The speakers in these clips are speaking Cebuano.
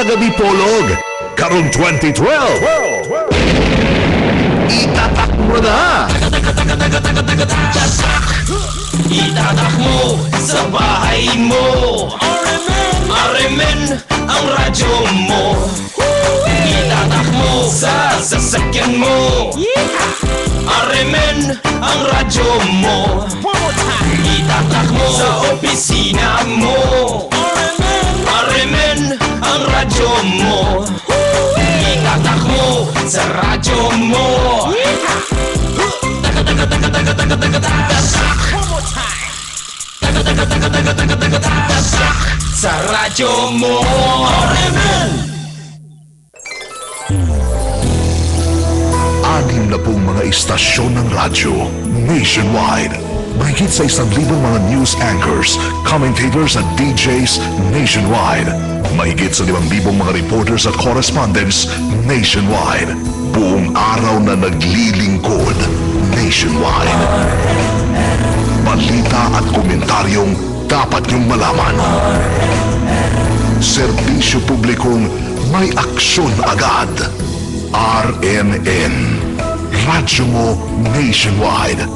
taga Dipolog. Karong 2012. Itatak mo na! Itatak mo sa bahay mo. RMN ang radyo mo. Itatak mo sa sasakyan mo. RMN ang radyo mo. Itatak mo sa opisina mo. RMN ang radyo mo. Itatak mo sa radyo mo. Sa radyo mo. RMN. 60 mga istasyon ng radyo nationwide. Mahigit sa 1,000 mga news anchors, commentators at DJs nationwide. Mahigit sa 5,000 mga reporters at correspondents nationwide. Buong araw na naglilingkod nationwide. Balita at komentaryong dapat niyong malaman. Serbisyo publikong may aksyon agad. RMN. Radyo mo nationwide.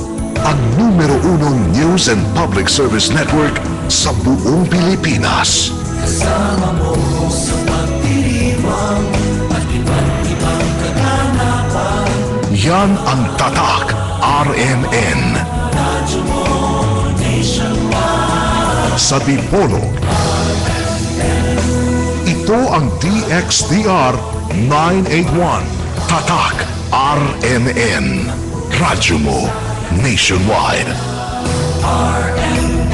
Ang numero unong news and public service network sa buong Pilipinas. Kasama mo sa pagdiriwang at iba't ibang kaganapan. Yan ang Tatak RMN. Radyo mo nationwide. Sa Dipolog. Ito ang DXDR 981. Tatak RMN. Radyo mo nationwide. RMN.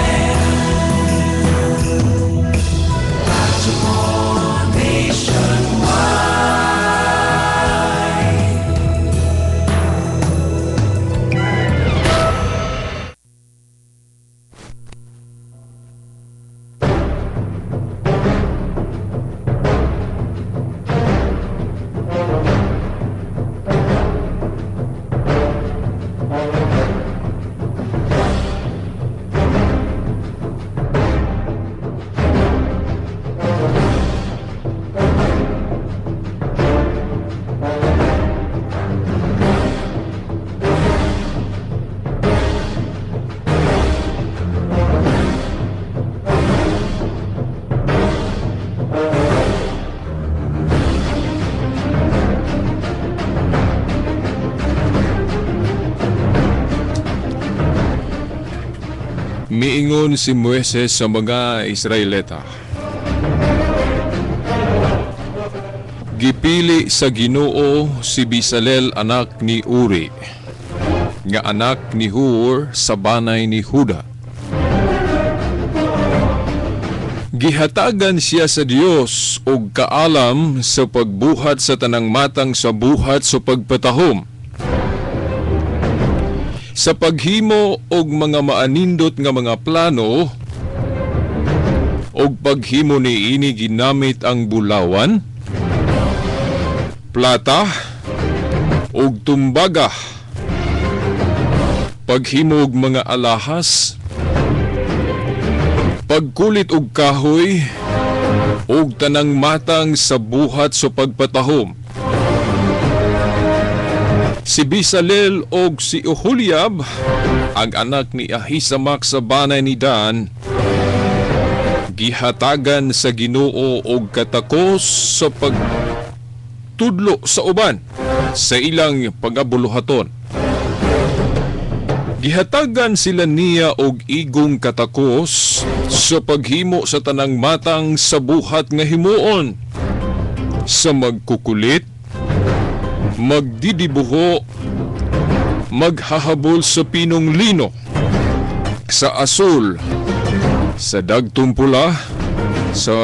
Radyo mo nationwide. Miingon si Moises sa mga Israelita. Gipili sa Ginoo si Bisalel anak ni Uri, nga anak ni Hur sa banay ni Huda. Gihatagan siya sa Dios og kaalam sa pagbuhat sa tanang matang sa buhat sa pagpatahom, sa paghimo og mga maanindot nga mga plano og paghimo niini ginamit ang bulawan, plata ug tumbaga, paghimo og mga alahas, pagkulit og kahoy ug tanang matang sa buhat sa pagpatahom. Si Bisalel og si Oholiab, ang anak ni Ahisamak sa banay ni Dan, gihatagan sa Ginoo og katakos sa pagtudlo sa uban sa ilang pagabuluhaton. Gihatagan sila niya og igong katakos sa paghimo sa tanang matang sa buhat nga himuon, sa magkukulit, magdidibuho, maghahabol sa pinong lino, sa asul, sa dagtong pula, sa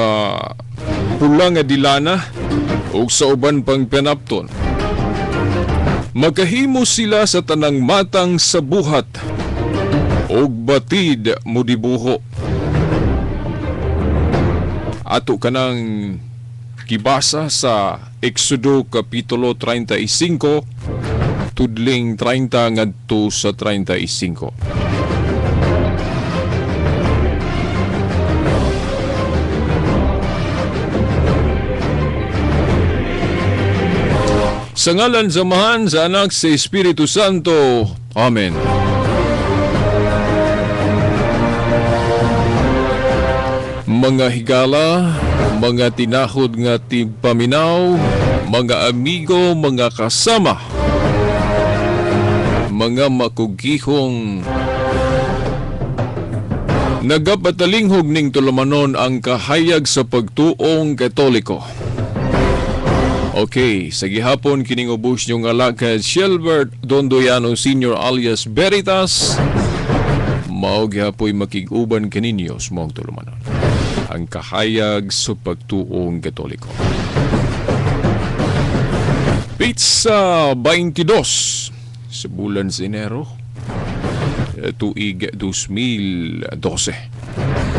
pula nga dilana, ug sa uban pang panapton. Magkahimo sila sa tanang matang sa buhat, ug batid mudibuho. Ato kanang gibasa sa Exodo Kapitulo 35, tudling 30 ngadto sa 35. Sa ngalan sa Amahan, sa Anak, sa Espiritu Santo. Amen. Mga higala, mga tinahod nga tigpaminaw, mga amigo, mga kasama, mga makugihong nagapatalinghob ning tulumanon ang kahayag sa pagtuong Katoliko. Okay, sa gihapon kining ubos nyo nga lakad, Shelbert Dondoyano Sr. alias Veritas, mao gihapoy makig-uban kaninyo sa maong tulumanon. Ang kahayag sa pagtuong Katoliko. Pizza 22 sa bulan sa Enero, tuig 2012.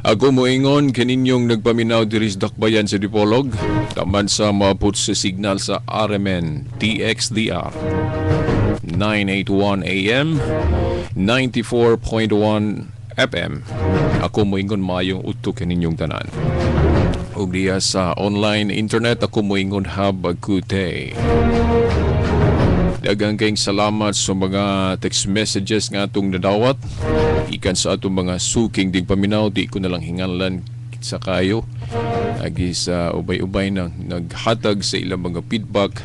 Ako moingon kaninyong nagpaminaw diri sa Dakbayan sa Dipolog, taman sa maabot sa signal sa RMN TXDR 981 AM, 94.1 FM. Ako moingon maayong udto kaninyong tanan. Ug diha sa online internet, ako moingon have a good day. Daghang kayong salamat sa mga text messages nga atong nadawat. Ikan sa atong mga suking ding paminaw, di ko nalang hinganlan sa kayo. Agi sa ubay-ubay na naghatag sa ilang mga feedback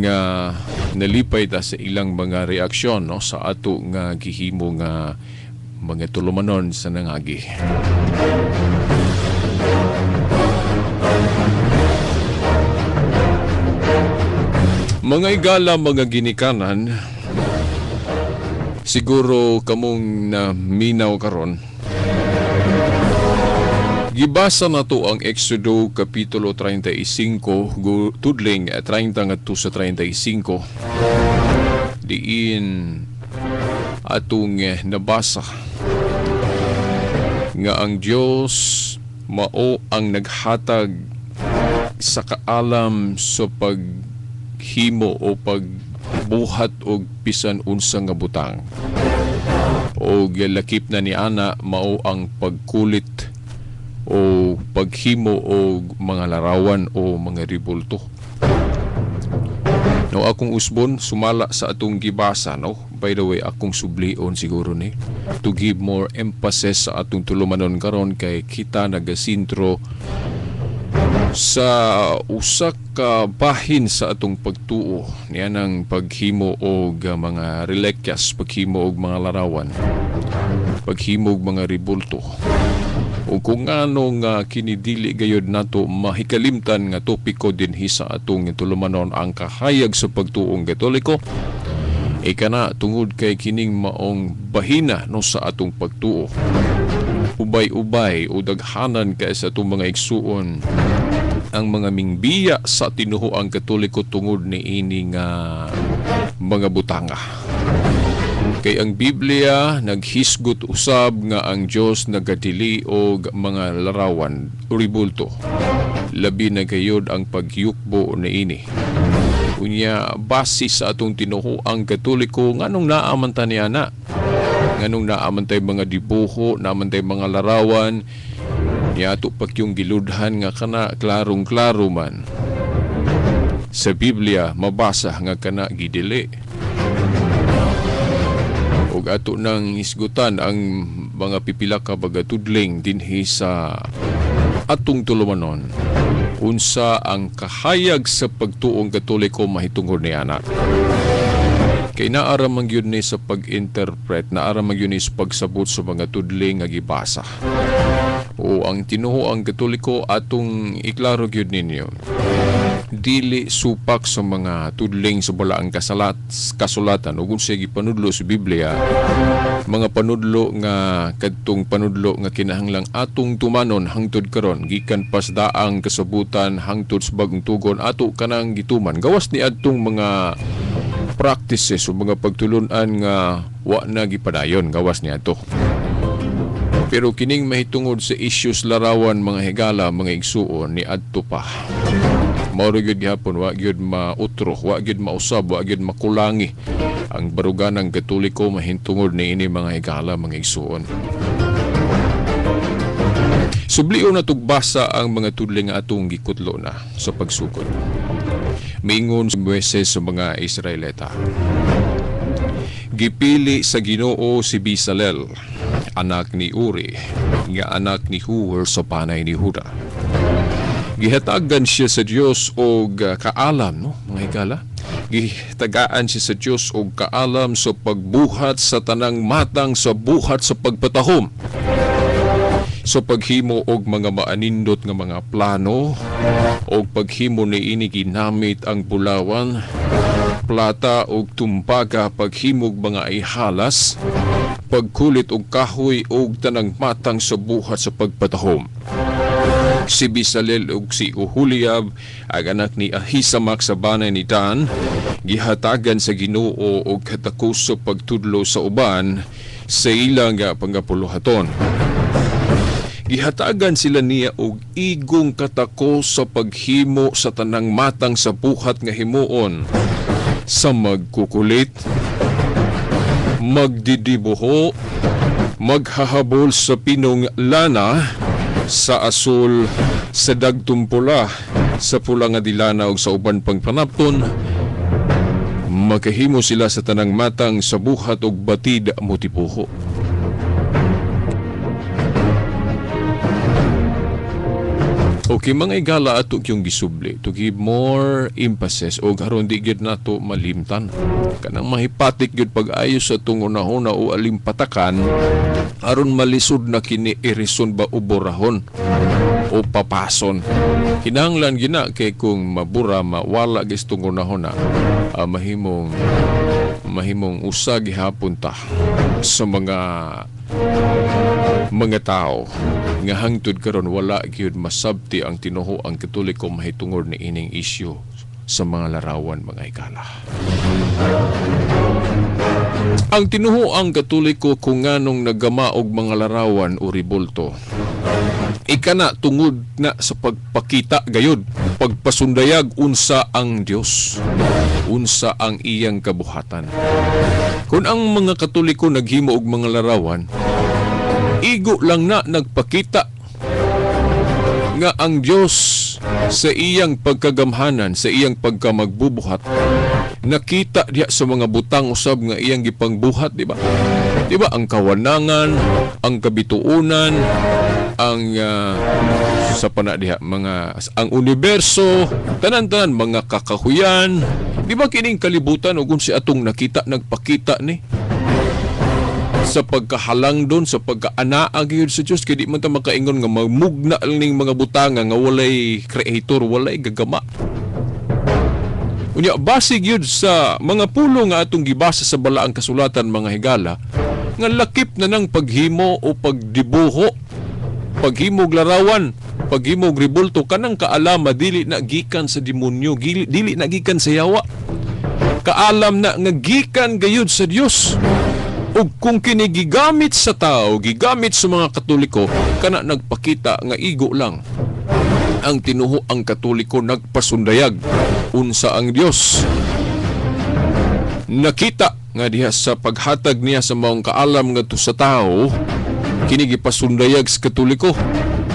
nga nalipay ta sa ilang mga reaksyon, no, sa ato nga gihimo nga mga tulumanon sa nangagi. Mga igala, mga ginikanan, siguro kamong na minaw karon. Gibasa na to ang Exodo Kapitulo 35, tudling 30 ngadto sa 35. Diin atong nabasa nga ang Dios mao ang naghatag sa kaalam sa paghimo o pagbuhat og bisan unsa nga butang. O lakip na ni ana mao ang pagkulit o paghimo og mga larawan o mga ribulto. No, akong usbon sumala sa atong gibasa, no. By the way, akong sublion siguro ni to give more emphasis sa atong tulumanon karon kay kita nagasintro sa usa ka bahin sa atong pagtuo niya ng paghimo og mga relikyas, paghimo og mga larawan, paghimo og mga ribulto. O kung ngano nga kinidili gayod nato mahikalimtan nga topiko dinhi sa atong tulumanon ang kahayag sa pagtuong Katoliko, e kana tungod kay kining maong bahina, no, sa atong pagtuo. Ubay-ubay o daghanan kay sa atong mga igsuon ang mga mingbiya sa tinuhoang Katoliko tungod ni ini nga mga butanga. Kay ang Biblia naghisgot usab nga ang Dios nagadili og mga larawan o ribulto. Labi na gayod ang pagyukbo niini. Unya, base sa atong tinuhoang Katoliko, nganong naaman ta niya na? Nganong naaman tay mga dibuho, naaman tay mga larawan, niya ato pakyong giludhan nga kana klarong-klaro man. Sa Biblia mabasa nga kana gidili. Ug ato nang hisgutan ang mga pipila ka bagatudling dinhi sa atong tulumanon unsa ang kahayag sa pagtuong Katoliko mahitungod ni anak. Kay naara man gyud ni sa pag-interpret, naara man gyud ni sa pagsabot sa mga tudling nga gibasa. O ang tinuoang Katoliko atong iklaro gyud ninyo. Dili supak sa mga tudling sa balaang kasulatan ug unsay gipanudlo sa Biblia, mga panudlo nga kadtong panudlo nga kinahanglang atong tumanon hangtod karon gikan pas daang kasabutan hangtod sa bagong tugon ato kanang gituman gawas ni adtong mga practices o mga pagtulun-an nga wa na gipadayon gawas ni adto. Pero kining mahitungod sa issues larawan mga higala mga igsuon ni adto pa. Mao ra gyud gihapon, wa gyud mautro, wa gyud mausab, wa gyud makulangi ang baruganang Katoliko mahintungod ni ini mga higala mga igsuon. Sublion na tugbasa ang mga tudlo nga atong gikutlo na sa pagsugod. Miingon si Moises sa mga Israelita. Gipili sa Ginoo si Bezalel, anak ni Uri, nga anak ni Hur sa panay ni Huda. Gihatagan siya sa Dios og kaalam, no, mga higala. Gihatagaan siya sa Dios og kaalam sa pagbuhat sa tanang matang sa buhat sa pagpatahom, sa paghimo og mga maanindot nga mga plano og paghimo niini ginamit ang bulawan, plata og tumbaga, paghimog mga ihalas, pagkulit og kahoy og tanang matang sa buhat sa pagpatahom. Si Bezalel ug si Oholiab, ang anak ni Ahisamak sa banay ni Dan, gihatagan sa Ginoo og katakos sa pagtudlo sa uban sa ilang pangapuluhaton. Gihatagan sila niya og igong katakos sa paghimo sa tanang matang sa buhat nga himuon sa magkukulit, magdidibuho, maghahabol sa pinong lana, sa asul, sa dagtong pula, sa pula nga dilana ug sa uban pang panapton. Makahimo sila sa tanang matang sa buhat og batid motibuho. Okay, mga igala, ato yung gisubli to give more emphasis o aron di gyud nato malimtan. Kanang mahipatik gyud pag-ayo sa atong unahuna o alimpatakan aron malisod na kini irison ba o borahon o papason. Kinahanglan gina kay kung mabura mawala gis tong unahuna, mahimong mahimong usa gihapon ta sa mga tao nga hangtod karon wala gyud masabti ang tinuo ang Katoliko mahitungod ni ining isyu sa mga larawan, mga higala. Ang tinuo ang Katoliko kung nganong naggama og mga larawan o ribulto. Ikana tungod na sa pagpakita gayud, pagpasundayag unsa ang Dios, unsa ang iyang kabuhatan. Kung ang mga Katoliko naghimo og mga larawan, igo lang na nagpakita nga ang Dios sa iyang pagkagamhanan, sa iyang pagkamagbubuhat, nakita diya sa mga butang usab nga iyang gipangbuhat, di ba? Di ba ang kawanangan, ang kabituonan, ang sa pana diha mga ang universo, tanan-tanan mga kakahuyan, di ba kining kalibutan ug si atong nakita nagpakita ni sa pagkahalang doon, sa pagkaanaa gyud sa Dios, kay di man ta makaingon nga mamugna ning mga butanga nga walay creator, walay gagama. Unya base gyud sa mga pulo nga atong gibasa sa balaang kasulatan, mga higala, nga lakip na ng paghimo o pagdibuho, paghimog larawan, paghimog ribulto, kanang kaalama dili na gikan sa demonyo, dili na gikan sa yawa. Kaalam na nga gikan gayud sa Dios. Ug kung kini gigamit sa tao, gigamit sa mga Katoliko, kana nagpakita nga igo lang ang tinuo ang Katoliko nagpasundayag unsa ang Dios. Nakita nga diha sa paghatag niya sa maong kaalam ngadto sa tao, kini gipasundayag sa Katoliko.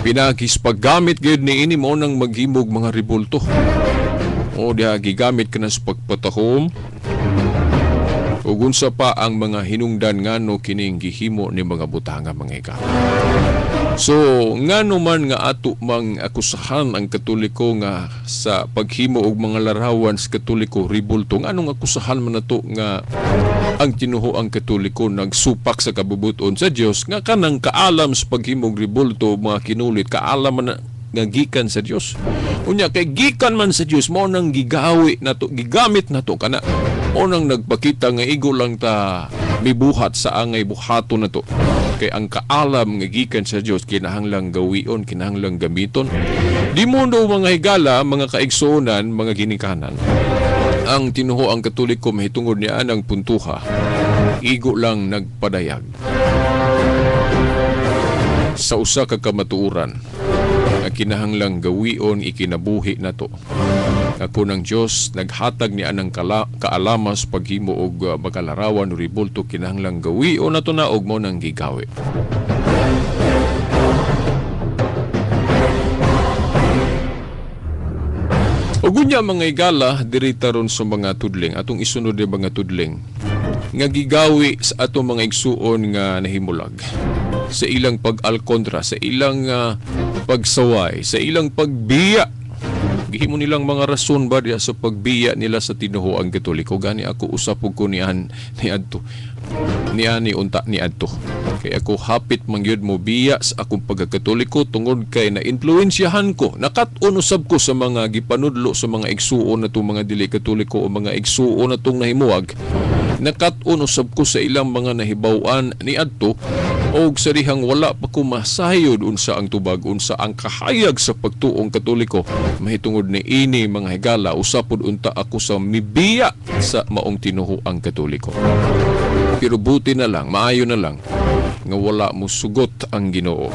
Pinagis paggamit gyud niini mao nang maghimog mga ribulto. O diha gigamit kana sa pagpatahom. Ug unsa pa ang mga hinungdan ngano kining gihimo ni mga butanga, mga higala. So ngano man nga ato mang akusahan ang Katoliko nga sa paghimo og mga larawan sa Katoliko ribulto, nganong akusahan man nato nga ang tinuo ang Katoliko nagsupak sa kabubuton sa Dios nga kanang kaalam sa paghimog ribulto mga kinulit kaalam man na nga gikan sa Dios. Unya kay gikan man sa Dios mao nang gigawi nato, gigamit nato kana. O nang nagpakita nga igo lang ta mibuhat sa angay buhaton nato. Kay ang kaalam nga gikan sa Dios kinahanglang gawion, kinahanglang gamiton. Di mundo mga higala, mga kaigsuonan, mga ginikanan. Ang tinuo ang Katoliko mahitungod niya ang puntuha. Igo lang nagpadayag sa usa ka kamatuoran nga kinahanglang gawion ikinabuhi nato. Nga kun ang Dios naghatag niya ng kaalamas paghimo og makalarawan o ribulto, kinahanglang gawion nato na og mao nang gigawi. Ug unya, mga higala, diri taron sa mga tudling, atong isunod yung mga tudling nga gigawi sa atong mga igsuon nga nahimulag sa ilang pag-alkontra, sa ilang pagsaway, sa ilang pagbiya. Gihimo nilang mga rason ba diya sa pagbiya nila sa tinuhoang Katoliko. Gani ako usapog ko nian niadto. Niani unta niadto. Kay ako hapit mangyud mo biya sa akong pagkakatoliko tungod kay na-influensyahan ko. Nakat-on usab ko sa mga gipanudlo sa mga igsuon natong mga dili Katoliko o mga igsuon natong nahimuwag. Nakat-on usab ko sa ilang mga nahibaw-an niadto og sa dihang wala pa ko masayod unsa ang tubag, unsa ang kahayag sa pagtuong Katoliko mahitungod ni ini, mga higala. Usapod unta ako sa mibiya sa maong tinuhoang Katoliko, pero buti na lang, maayo na lang nga wala mo sugot ang Ginoo.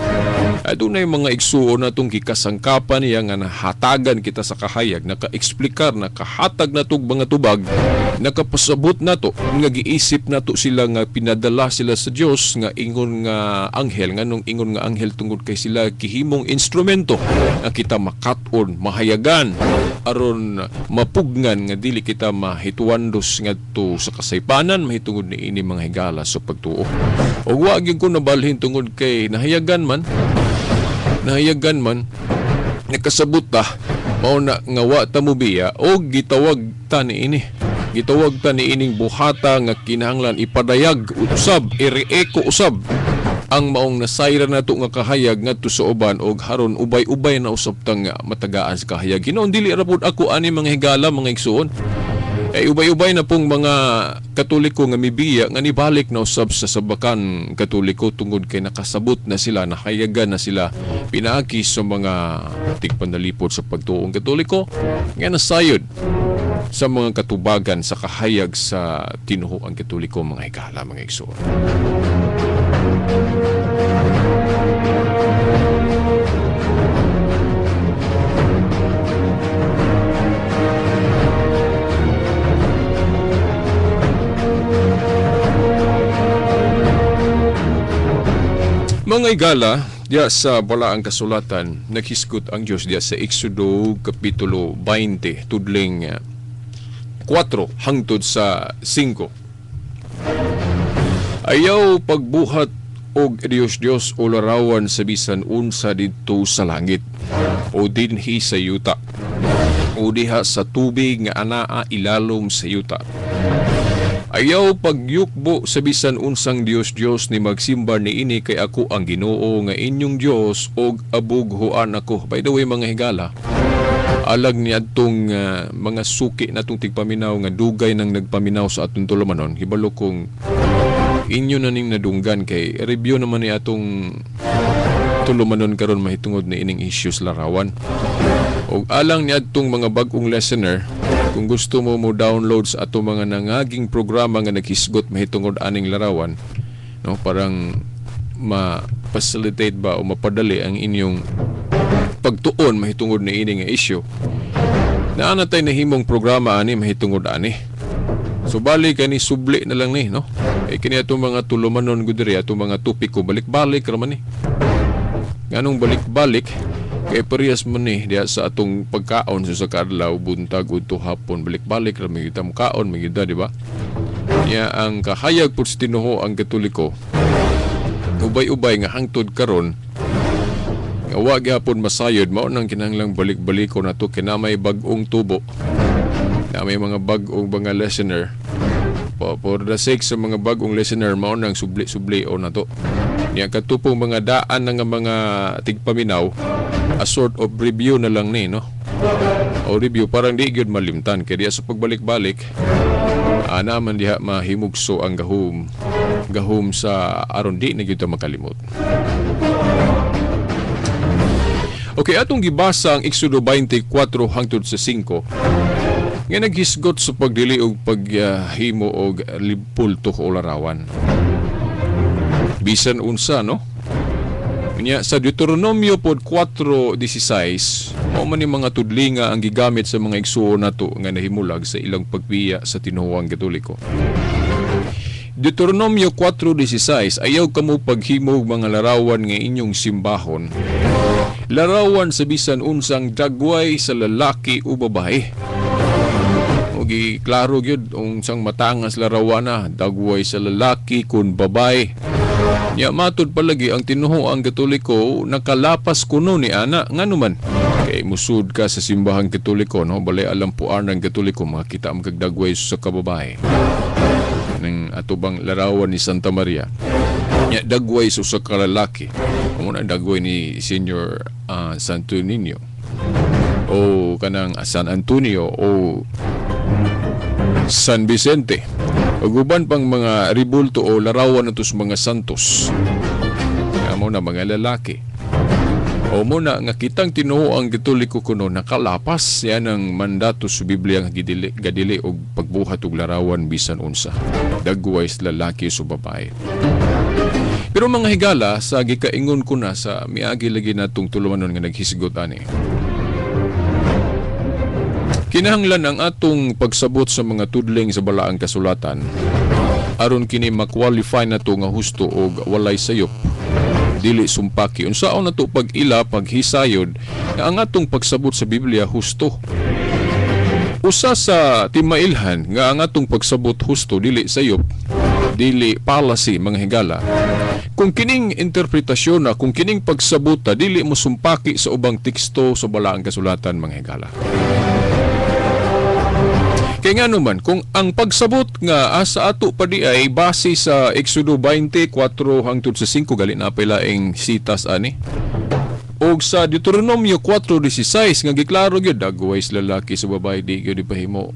Adunay mga igsuon natong gikasangkapan niya nga nahatagan kita sa kahayag, naka-eksplikar, nakahatag natog mga tubag, nakapasabot nato nga giisip nato sila nga pinadala sila sa Dios nga ingon nga anghel. Nganong ingon nga anghel? Tungod kay sila gihimong instrumento nga kita makat-on, mahayagan, aron mapugngan nga dili kita mahituandos ngadto sa kasaypanan mahitungod ni ini, mga higala, sa pagtuo. Ug wa gyud ko nabalhin tungod kay nahayagan man, nakasabot ta, mao na nga wa ta mobiya og gitawag ta niini. Gitawag ta niining buhata nga kinahanglan ipadayag usab, i-re-echo usab ang maong nasayra nato nga kahayag ngadto sa uban og haron ubay-ubay na usab tang matagaan sa kahayag. Hinoon dili ra pud ako ani, mga higala, mga igsuon. Ay ubay-ubay na pong mga Katoliko nga mibiya nga nibalik na usab sa sabakan Katoliko tungod kay nakasabot na sila, nahayagan na sila pinaagi sa mga tigpanalipod sa pagtuong Katoliko nga nasayod sa mga katubagan sa kahayag sa tinuhoang Katoliko, mga higala, mga igsuon. Mga higala, diya sa Balaang Kasulatan, naghisgot ang Diyos diya sa Exodo Kapitulo 20, tudling 4 hangtod sa 5. "Ayaw pagbuhat og Diyos-Diyos o larawan sa bisan unsa didto sa langit o dinhi sa yuta o diha sa tubig nga anaa ilalom sa yuta. Ayaw pagyukbo sa bisan unsang Diyos-Diyos ni magsimba niini, kay ako ang Ginoo nga inyong Diyos og abughuan ako." By the way, mga higala, alag ni adtong mga suki natong tigpaminaw nga dugay nang nagpaminaw sa atong tulumanon, hibalo kong inyo na ning nadunggan kay review naman ni atong tulumanon karon mahitungod ni ining issues larawan. Og alang ni adtong mga bag-ong listener, kung gusto mo mo download sa atong mga nangaging programa nga naghisgot mahitungod aning larawan, no, parang ma-facilitate ba o mapadali ang inyong pagtuon mahitungod ni ini nga issue. Naa na tay nahimong programa ani mahitungod ani. So bali kani subli na lang ni, no? Eh kini atong mga tulumanon gud diri, atong mga topiko, balik-balik ra man ni. Nganong balik-balik? Kay parehas man ni diha sa atong pagkaon sa kaadlaw, buntag udto hapon, balik-balik ra man gyud kaon man gyud, di ba? Nya ang kahayag pud sa tinuho ang Katoliko, ubay-ubay nga hangtod karon nga wa gyapon masayod, mao nang kinahanglang balik-baliko na to kay na may bag-ong tubo, na may mga bag-ong mga listener. For the sake sa mga bag-ong listener, mao nang subli-subli o na to. Niya katupong mga daan nga mga tigpaminaw, a sort of review na lang ni, no, o review parang di gyud malimtan kay diya sa pagbalik-balik ana man diha mahimugso ang gahom gahom sa aron di na gyud ta makalimot. Okay, atong gibasa ang Exodo 24 hangtod sa 5 nga naghisgot sa pagdili og paghimo og libulto o larawan. Bisan unsa, no? Nya sa Deuteronomio pod 4:16, mao man ni mga tudlinga ang gigamit sa mga igsuon nato nga nahimulag sa ilang pagbiya sa tinuoang Katoliko. Deuteronomio 4:16, "Ayaw kamo paghimo og mga larawan nga inyong simbahon. Larawan sa bisan unsang dagway sa lalaki o babae. O giklaro gyud unsang matangas larawana, dagway sa lalaki kun babae. Nya matud palagi ang tinuhoang Katoliko nakalapas kuno ni ana. Ngano man? Kay musud ka sa simbahang Katoliko, no, balay alampuan ng Katoliko, makita mo kag dagway sa kababae. Nang atubang larawan ni Santa Maria. Nya dagway sa usa ka lalaki. Amo na dagway ni Senior Santo Niño o kanang San Antonio o San Vicente. Ug uban pang mga ribulto o larawan nato sa mga santos. Amo na mga lalaki. O mo na nga kitang tinuoang Katoliko kuno nakalapas yan ang mandato sa Biblia nga gidili, gadili og pagbuhat og larawan bisan unsa. Dagway sa lalaki sa babae. Pero mga higala, sa gikaingon ko na sa miagi lagi natong tulumanon nga naghisgot ani. Kinahanglan ang atong pagsabot sa mga tudling sa balaang kasulatan aron kini ma-qualify nato nga husto og walay sayop, dili sumpaki. Unsaon nato pag-ila, paghisayod nga ang atong pagsabot sa Biblia husto? Usa sa timailhan nga ang atong pagsabot husto, dili sayop, dili fallacy, mga higala, kung kining interpretasyon na, kung kining pagsabot ta dili mo sumpaki sa ubang teksto sa balaang kasulatan, mga higala. Kay nga naman, kung ang pagsabot nga asa ato pa di ay base sa Exodo 24 hangtod sa 5, gali na laing sitas ani. Og sa Deuteronomio 4:16 nga giklaro gyud dagway sa lalaki sa babae di gyud ipahimo,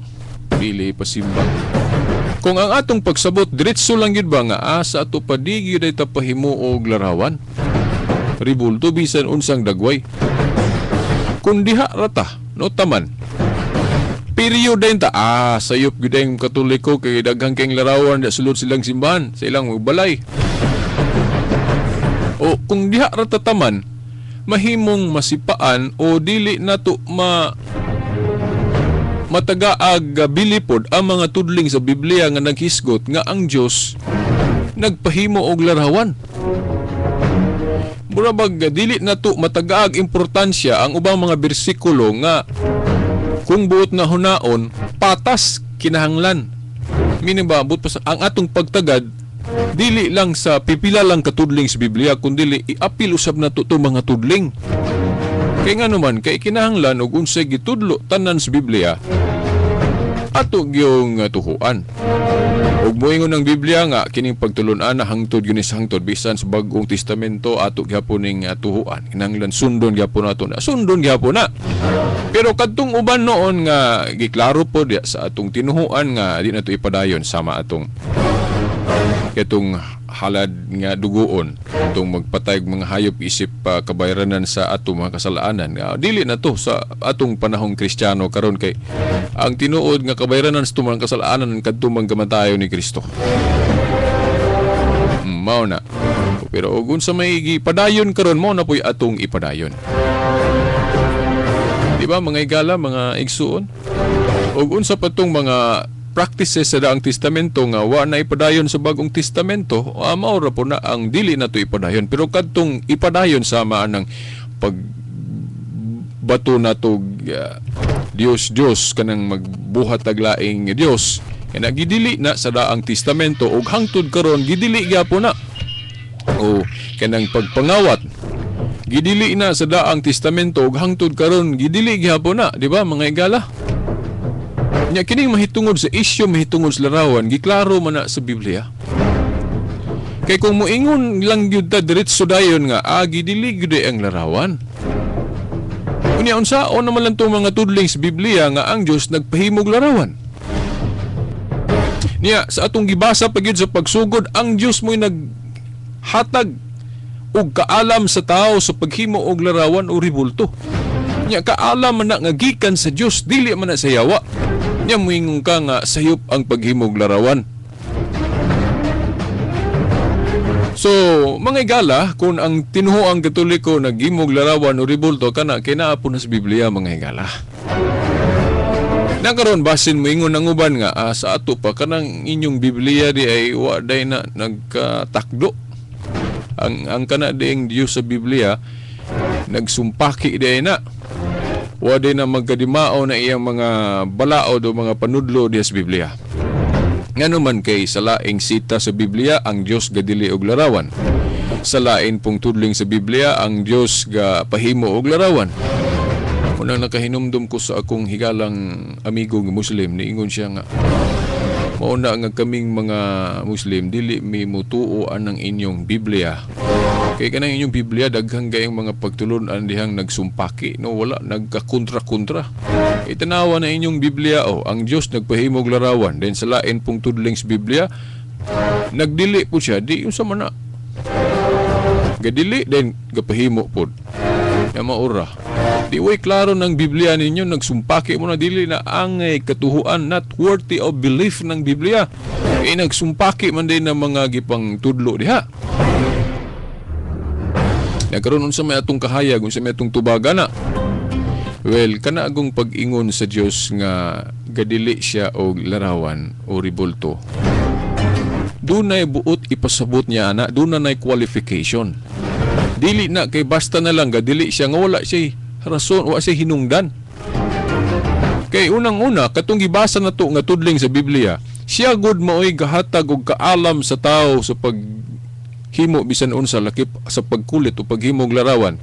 dili pasimba. Kung ang atong pagsabot diretso lang gyud ba nga asa ato pa di gyud ay tapahimo og larawan, ribulto, bisan unsang dagway. Kung diha rata, no, taman period din ta, sayop gyud ang Katoliko kay daghang kay larawan da sulod silang simbahan sa ilang balay. O kung diha ra ta taman, mahimong masipaan o dili nato ma matagaag bilipod ang mga tudling sa Biblia nga naghisgot nga ang Dios nagpahimo og larawan. Mura bag dili nato matagaag importansya ang ubang mga bersikulo nga kung buot na hunaon, patas kinahanglan. Meaning ba, buot pa sa, ang atong pagtagad, dili lang sa pipila lang katudling sa Biblia, kundi iapil usab nato to mga tudling. Kay nga naman, kay kinahanglan og unsay gitudlo tanan sa Biblia, ato gyung tuhuan. Ug moingon ang Biblia nga kining pagtulun-an na hangtod gyud ni sa hangtod, bisan sa Bag-ong Testamento ato gyapon ning tuhuan. Kinahanglan sundon gyapon nato na. Sundon gyapon na. Pero kadtong uban noon nga giklaro po diya sa atong tinuhuan nga di nato ipadayon, sama atong katong halad nga dugoon, itong magpatay og mga hayop isip kabayranan sa atong mga kasalanan, nga dili na to sa atong panahong Kristiyano karon, kay ang tinuod nga kabayranan sa atong mga kasalanan kadtong mga kamatayon ni Kristo. Mao na. Pero og unsa may gipadayon karon, mao na po'y atong ipadayon. Di ba, mga igala, mga igsuon? Og unsa pa tong mga practices sa Daang Testamento nga wa na ipadayon sa Bagong Testamento, mao ra po na ang dili na to ipadayon. Pero kadtong ipadayon sama anang pag bato na to Dios Dios, kanang magbuhat og laing Dios, kana gidili na sa Daang Testamento ug hangtod karon gidili gyapon na. O kanang pagpangawat, gidili na sa Daang Testamento ug hangtod karon gidili gyapon na, di ba, mga igala? Nya kining mahitungod sa isyu, mahitungod sa larawan, giklaro man na sa Biblia. Kay kung moingon lang gyud ta diretso dayon nga gidili gyud ang larawan. Unya unsaon naman lang tong mga tudling sa Biblia nga ang Dios nagpahimog larawan? Niya sa atong gibasa pa gyud sa pagsugod, ang Dios mo'y naghatag og kaalam sa tao sa paghimo og larawan o ribulto. Nya kaalam man na nga gikan sa Dios, dili man na sa yawa. Nya moingon ka nga sayop ang paghimog larawan. So, mga igala, kung ang tinuhoang Katoliko naghimog larawan o ribulto, kana kinaa po na sa Biblia, mga higala. Nakaroon basin moingon ang uban nga sa ato pa kanang inyong Biblia di ay wa day na nagkatakdo. Ang kana dieng Dios sa Biblia Nagsumpaki diay na. Wa din na magkadimao na iyang mga balaod o mga panudlo diha sa Biblia. Ngano man kay sa laing sita sa Biblia ang Dios gadili og larawan. Sa lain pong tudling sa Biblia ang Dios ga pahimo og larawan. Unang nakahinumdum ko sa akong higalang amigo nga Muslim, niingon siya nga mao na nga kaming mga Muslim dili mi mutuo anang inyong Biblia. Kay kanang inyong Biblia daghan kayong mga pagtulon-an dihang nagsumpaki, no, wala nagkakontra-kontra. Itanawa na inyong Biblia, oh, ang Dios nagpahimog larawan, then sa lain pong tudling sa Biblia nagdili po siya, di unsa man na. Gadili then gapahimo pod. Ya maura. Di way klaro ng Biblia ninyo, nagsumpaki mo na, dili na angay katuhuan, not worthy of belief ng Biblia. Eh, nagsumpaki man din ng mga gipang tudlo diha. Nagkaroon unsa may atong kahayag, unsa may atong tubaga na. Well, kana agong pag-ingon sa Dios nga gadili siya og larawan o ribulto. Dunay buot ipasabot niya ana, dunay qualification. Dili na kay basta na lang gadili siya nga wala siya rason, wa siya hinungdan. Kay unang-una katong gibasa na to nga tudling sa Biblia, siya gud maoy gahatag og kaalam sa tao sa paghimo bisan unsa, lakip sa pagkulit o paghimog larawan.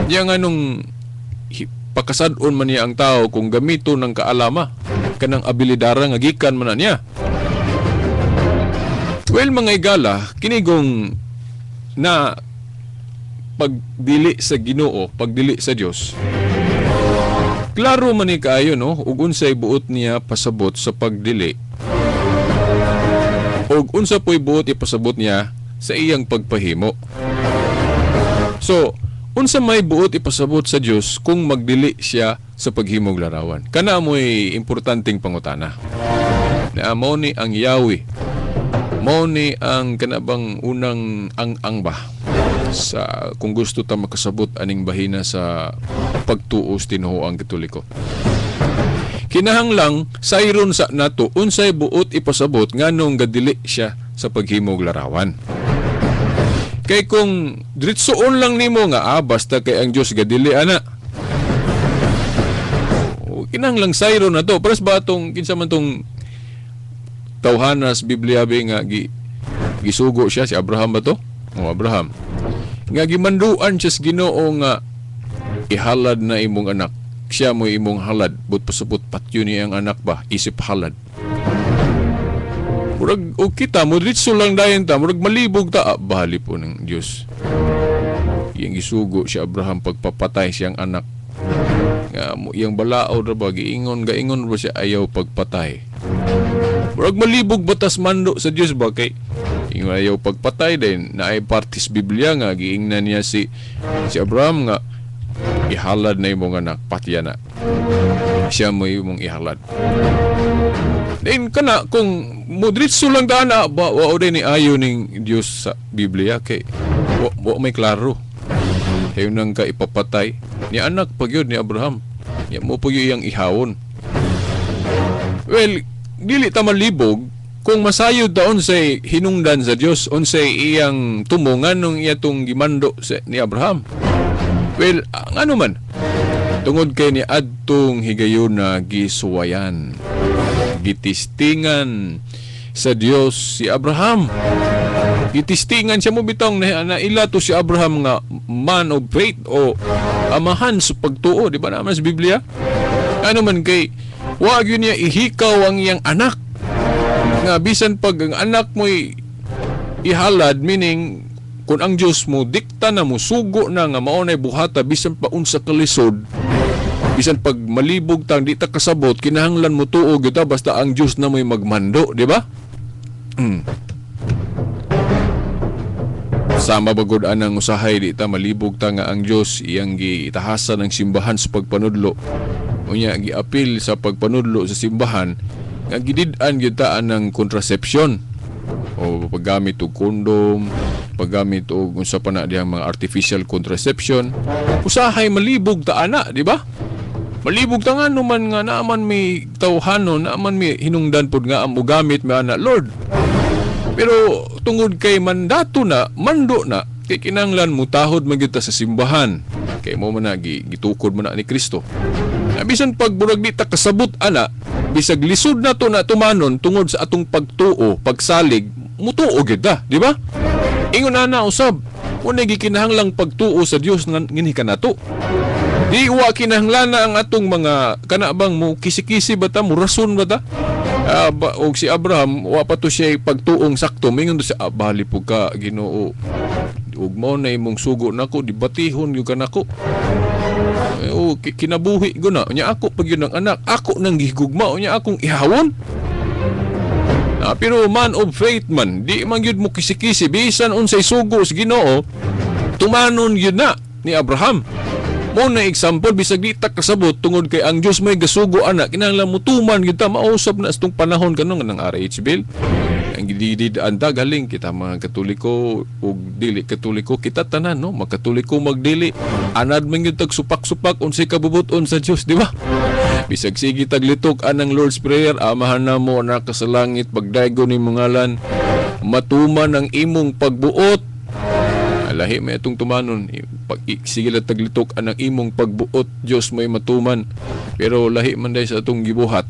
Niya nga nung pakasad-on man niya ang tao kung gamito ng kaalama kanang abilidara nga gikan man na niya. Well, mga igala, kinigong na pagdili sa Ginoo, pagdili sa Dios. Klaro man ni kaayo, no, ug unsay buot niya pasabot sa pagdili. Ug unsa po'y buot ipasabot niya sa iyang pagpahimo. So, unsa may buot ipasabot sa Dios kung magdili siya sa paghimog larawan? Kana mo'y importanteng pangutana. Na mao ni ang Yahweh. Mao ni ang kanabang unang ang-ang ba sa kung gusto ta makasabot aning bahina sa pagtuo sa tinuoang Katoliko. Kinahanglang sayron sa nato unsay buot ipasabot nganong gadili siya sa paghimog larawan. Kay kung diretsoon lang nimo nga basta kay ang Dios gadili ana. O, kinahanglang sayron na to. Pares ba atong kinsa man tong tawhana sa Biblia be nga gisugo siya, si Abraham ba to? O Abraham. Nga gimanduan siya sa Ginoo nga ihalad na imong anak. Siya mo imong halad, but pasabot patyo niya ang anak ba, isip halad. Murag o kita mo diretso lang dayon ta, murag malibog ta, bahali po ng Dios. Iyang gisugo si Abraham pagpapatay siyang anak. Nga mo iyang balaod ra ba, giingon gaingon ba siya ayaw pagpatay. Murag malibog batas mando sa Dios ba kay ingon ayaw pagpatay, din naay partis Biblia nga giingnan niya si Abraham nga ihalad na imong anak, patya na. Siya mo imong ihalad. Then kana kung modritso lang dana ba, wa din ni ayo ning Dios sa Biblia kay wa may klaro. Kayo nang ka ipapatay ni anak pagyud ni Abraham. Ya mo pagyud iyang ihawon. Well, dili ta malibog kung masayod ta unsay hinungdan sa Dios, unsay iyang tumongan nung iya tong gimando sa, ni Abraham. Well, ang ano man, tungod kay ni adtong higayon na gisuwayan, gitistingan sa Dios si Abraham. Gitistingan siya mo bitong na ila to si Abraham nga man of faith o amahan sa pagtuo, di ba naman sa Biblia? Ano man kay wag yun niya ihikaw ang iyang anak. Nga bisan pag ang anak mo'y ihalad, meaning kung ang Dios mo dikta na mo sugo na nga mao nay buhata bisan pa unsa kalisod, bisan pag malibog tang di ta kasabot, kinahanglan mo tuo gyud ta basta ang Dios na mo'y magmando, di ba? Sama bagod anang usahay di ta malibog ta nga ang Dios iyang gitahasan ang simbahan sa pagpanudlo. Unya giapil sa pagpanudlo sa simbahan nga gidid-an gyud ta anang contraception o paggamit og kondom, paggamit og unsa pa na dihang mga artificial contraception. Usahay malibog ta ana, di ba? Malibog ta nga man nga naaman may tawhanon, naaman may hinungdan pod nga ang mogamit may ana Lord. Pero tungod kay mandato na, mando na, kay kinahanglan mutahod man gyud ta sa simbahan. Kay mo man na gitukod man na ni Kristo. Na bisan pag burag di ta kasabot ana, bisag lisod na to na tumanon tungod sa atong pagtuo, pagsalig, mutuo gyud ta, di ba? Ingon ana usab, unay gikinahanglang pagtuo sa Dios nga nginhi kanato. Di wa kinahanglan na ang atong mga kana bang mo kisi-kisi ba ta, mo rason ba ta? Ba, og si Abraham wa pa to siya pagtuong sakto, mingon to siya, bali po ka Ginoo. Ug mao na imong sugo nako, dibatihon gyud ka nako. Eh, oh, kinabuhi ko na. Unya ako pag yun ang anak, ako nang gihigugma, unya akong ihawon. Na, pero man of faith man, di man gyud mo kisi-kisi bisan unsay sugo sa Ginoo, tumanon gyud na ni Abraham. Mo na example bisag di ta kasabot tungod kay ang Dios may gasugo ana, kinahanglan mo tuman gyud ta, mausab na sa tong panahon kanong ng RH bill. Ang gididid-an ta galing kita mga Katoliko ug dili Katoliko, kita tanan no, makatoliko magdili. Anad man gyud tag supak-supak unsay kabubuton sa Dios, di ba? Bisag sige taglitok anang Lord's Prayer, Amahan namo na sa langit, pagdaygo ni ngalan, matuman ang imong pagbuot. Lahi may itong tumanon. Pag, sige lang taglitok anang imong pagbuot, Dios may matuman. Pero lahi man day sa atong gibuhat.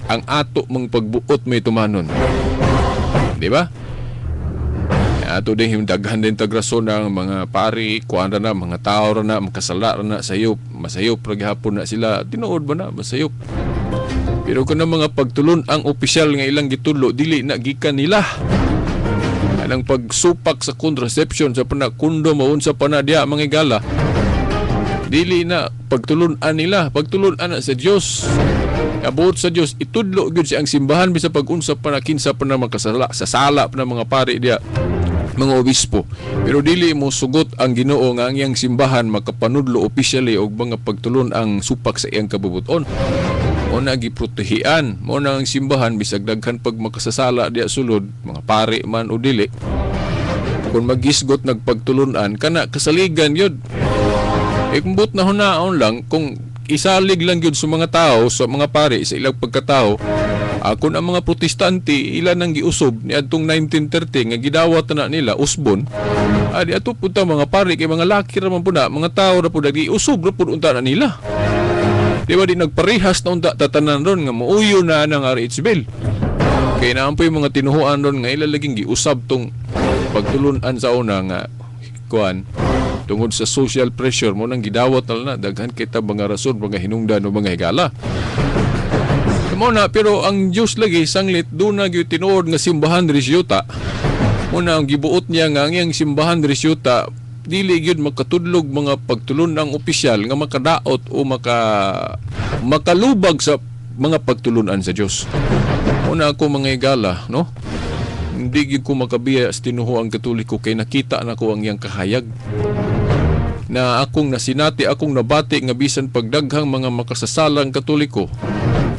Ang ato mong pagbuot may tumanon. Di ba? Ato din daghan din tagrason ng mga pari, kuan na, mga tao ra na, makasala ra na, sayop, masayop ra gihapon na sila. Tinuod ba na masayop? Pero kun ang mga pagtulon ang opisyal nga ilang gitudlo, dili na gikan nila. Anang pagsupak sa contraception sa pana kondom o unsa pa na diha mga igala, dili na pagtulun-an nila, pagtulun-an na sa Dios. Abuot sa Dios itudlo gyud siya ang simbahan bisa pag unsa pa na kinsa pa na makasala sa sala pa na mga pari diha, mga obispo. Pero dili mo sugot ang Ginoo nga ang iyang simbahan makapanudlo officially og mga pagtulon ang supak sa iyang kabubuton. Mo na giprotehian mo na ang simbahan bisag daghan pag makasasala diha sulod, mga pari man o dili. Kung magisgot nagpagtulunan kana kasaligan yun. E kung but na hunaon lang kung isalig lang yun sa mga tao, sa mga pari sa ilang pagkatao, kung ang mga Protestante ila nang giusob niadtong 1930 nga gidawat na nila usbon, di ato punta mga pari kay mga laki ra man pud na, mga tao ra pud, giusob ra pud unta na nila. Di ba di nagparehas na unta tatanan ron nga muuyo na ang RH Bill. Kay naampoy mga tinuhuan ron nga ila laging giusab tong pagtulunan sa una nga kuan tungod sa social pressure mo nang gidawat na daghan kita mga rason, mga hinungdan o mga higala. Mo na, pero ang Dios lagi sanglit do na gyud tinuod nga simbahan diri sa yuta. Mo na ang gibuot niya nga ang iyang simbahan diri sa yuta dili gyud makatudlog mga pagtulon ang opisyal nga makadaot o makalubag sa mga pagtulunan sa Dios. Una ako mga higala, no? Hindi gyud ko makabiya sa tinuhuang Katoliko kay nakita na ko ang iyang kahayag. Na akong nasinati, akong nabati nga bisan pagdaghang mga makasasalang Katoliko,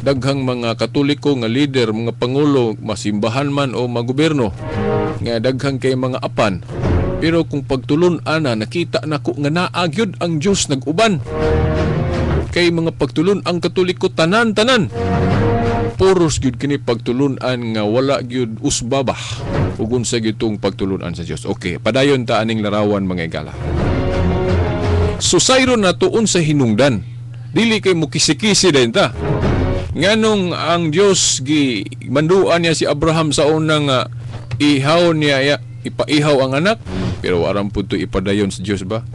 daghang mga Katoliko nga leader, mga pangulo, masimbahan man o magobyerno, nga daghang kay mga apan. Pero kung pagtulon ana, nakita nako nga naa gyud ang Dios nag-uban. Kay mga pagtulon ang Katoliko tanan-tanan. Puros gyud kini pagtulunan nga wala gyud usbaba ug unsa gyud tong pagtulunan sa Dios. Okay, padayon ta aning larawan mga igala. Susayron na tuon sa hinungdan. Dili kay mo kisi-kisi din ta. Nganong ang Dios gi manduan niya si Abraham sa unang ihaw niya ya, ipaihaw ang anak, pero aram pud to ipadayon sa Dios ba?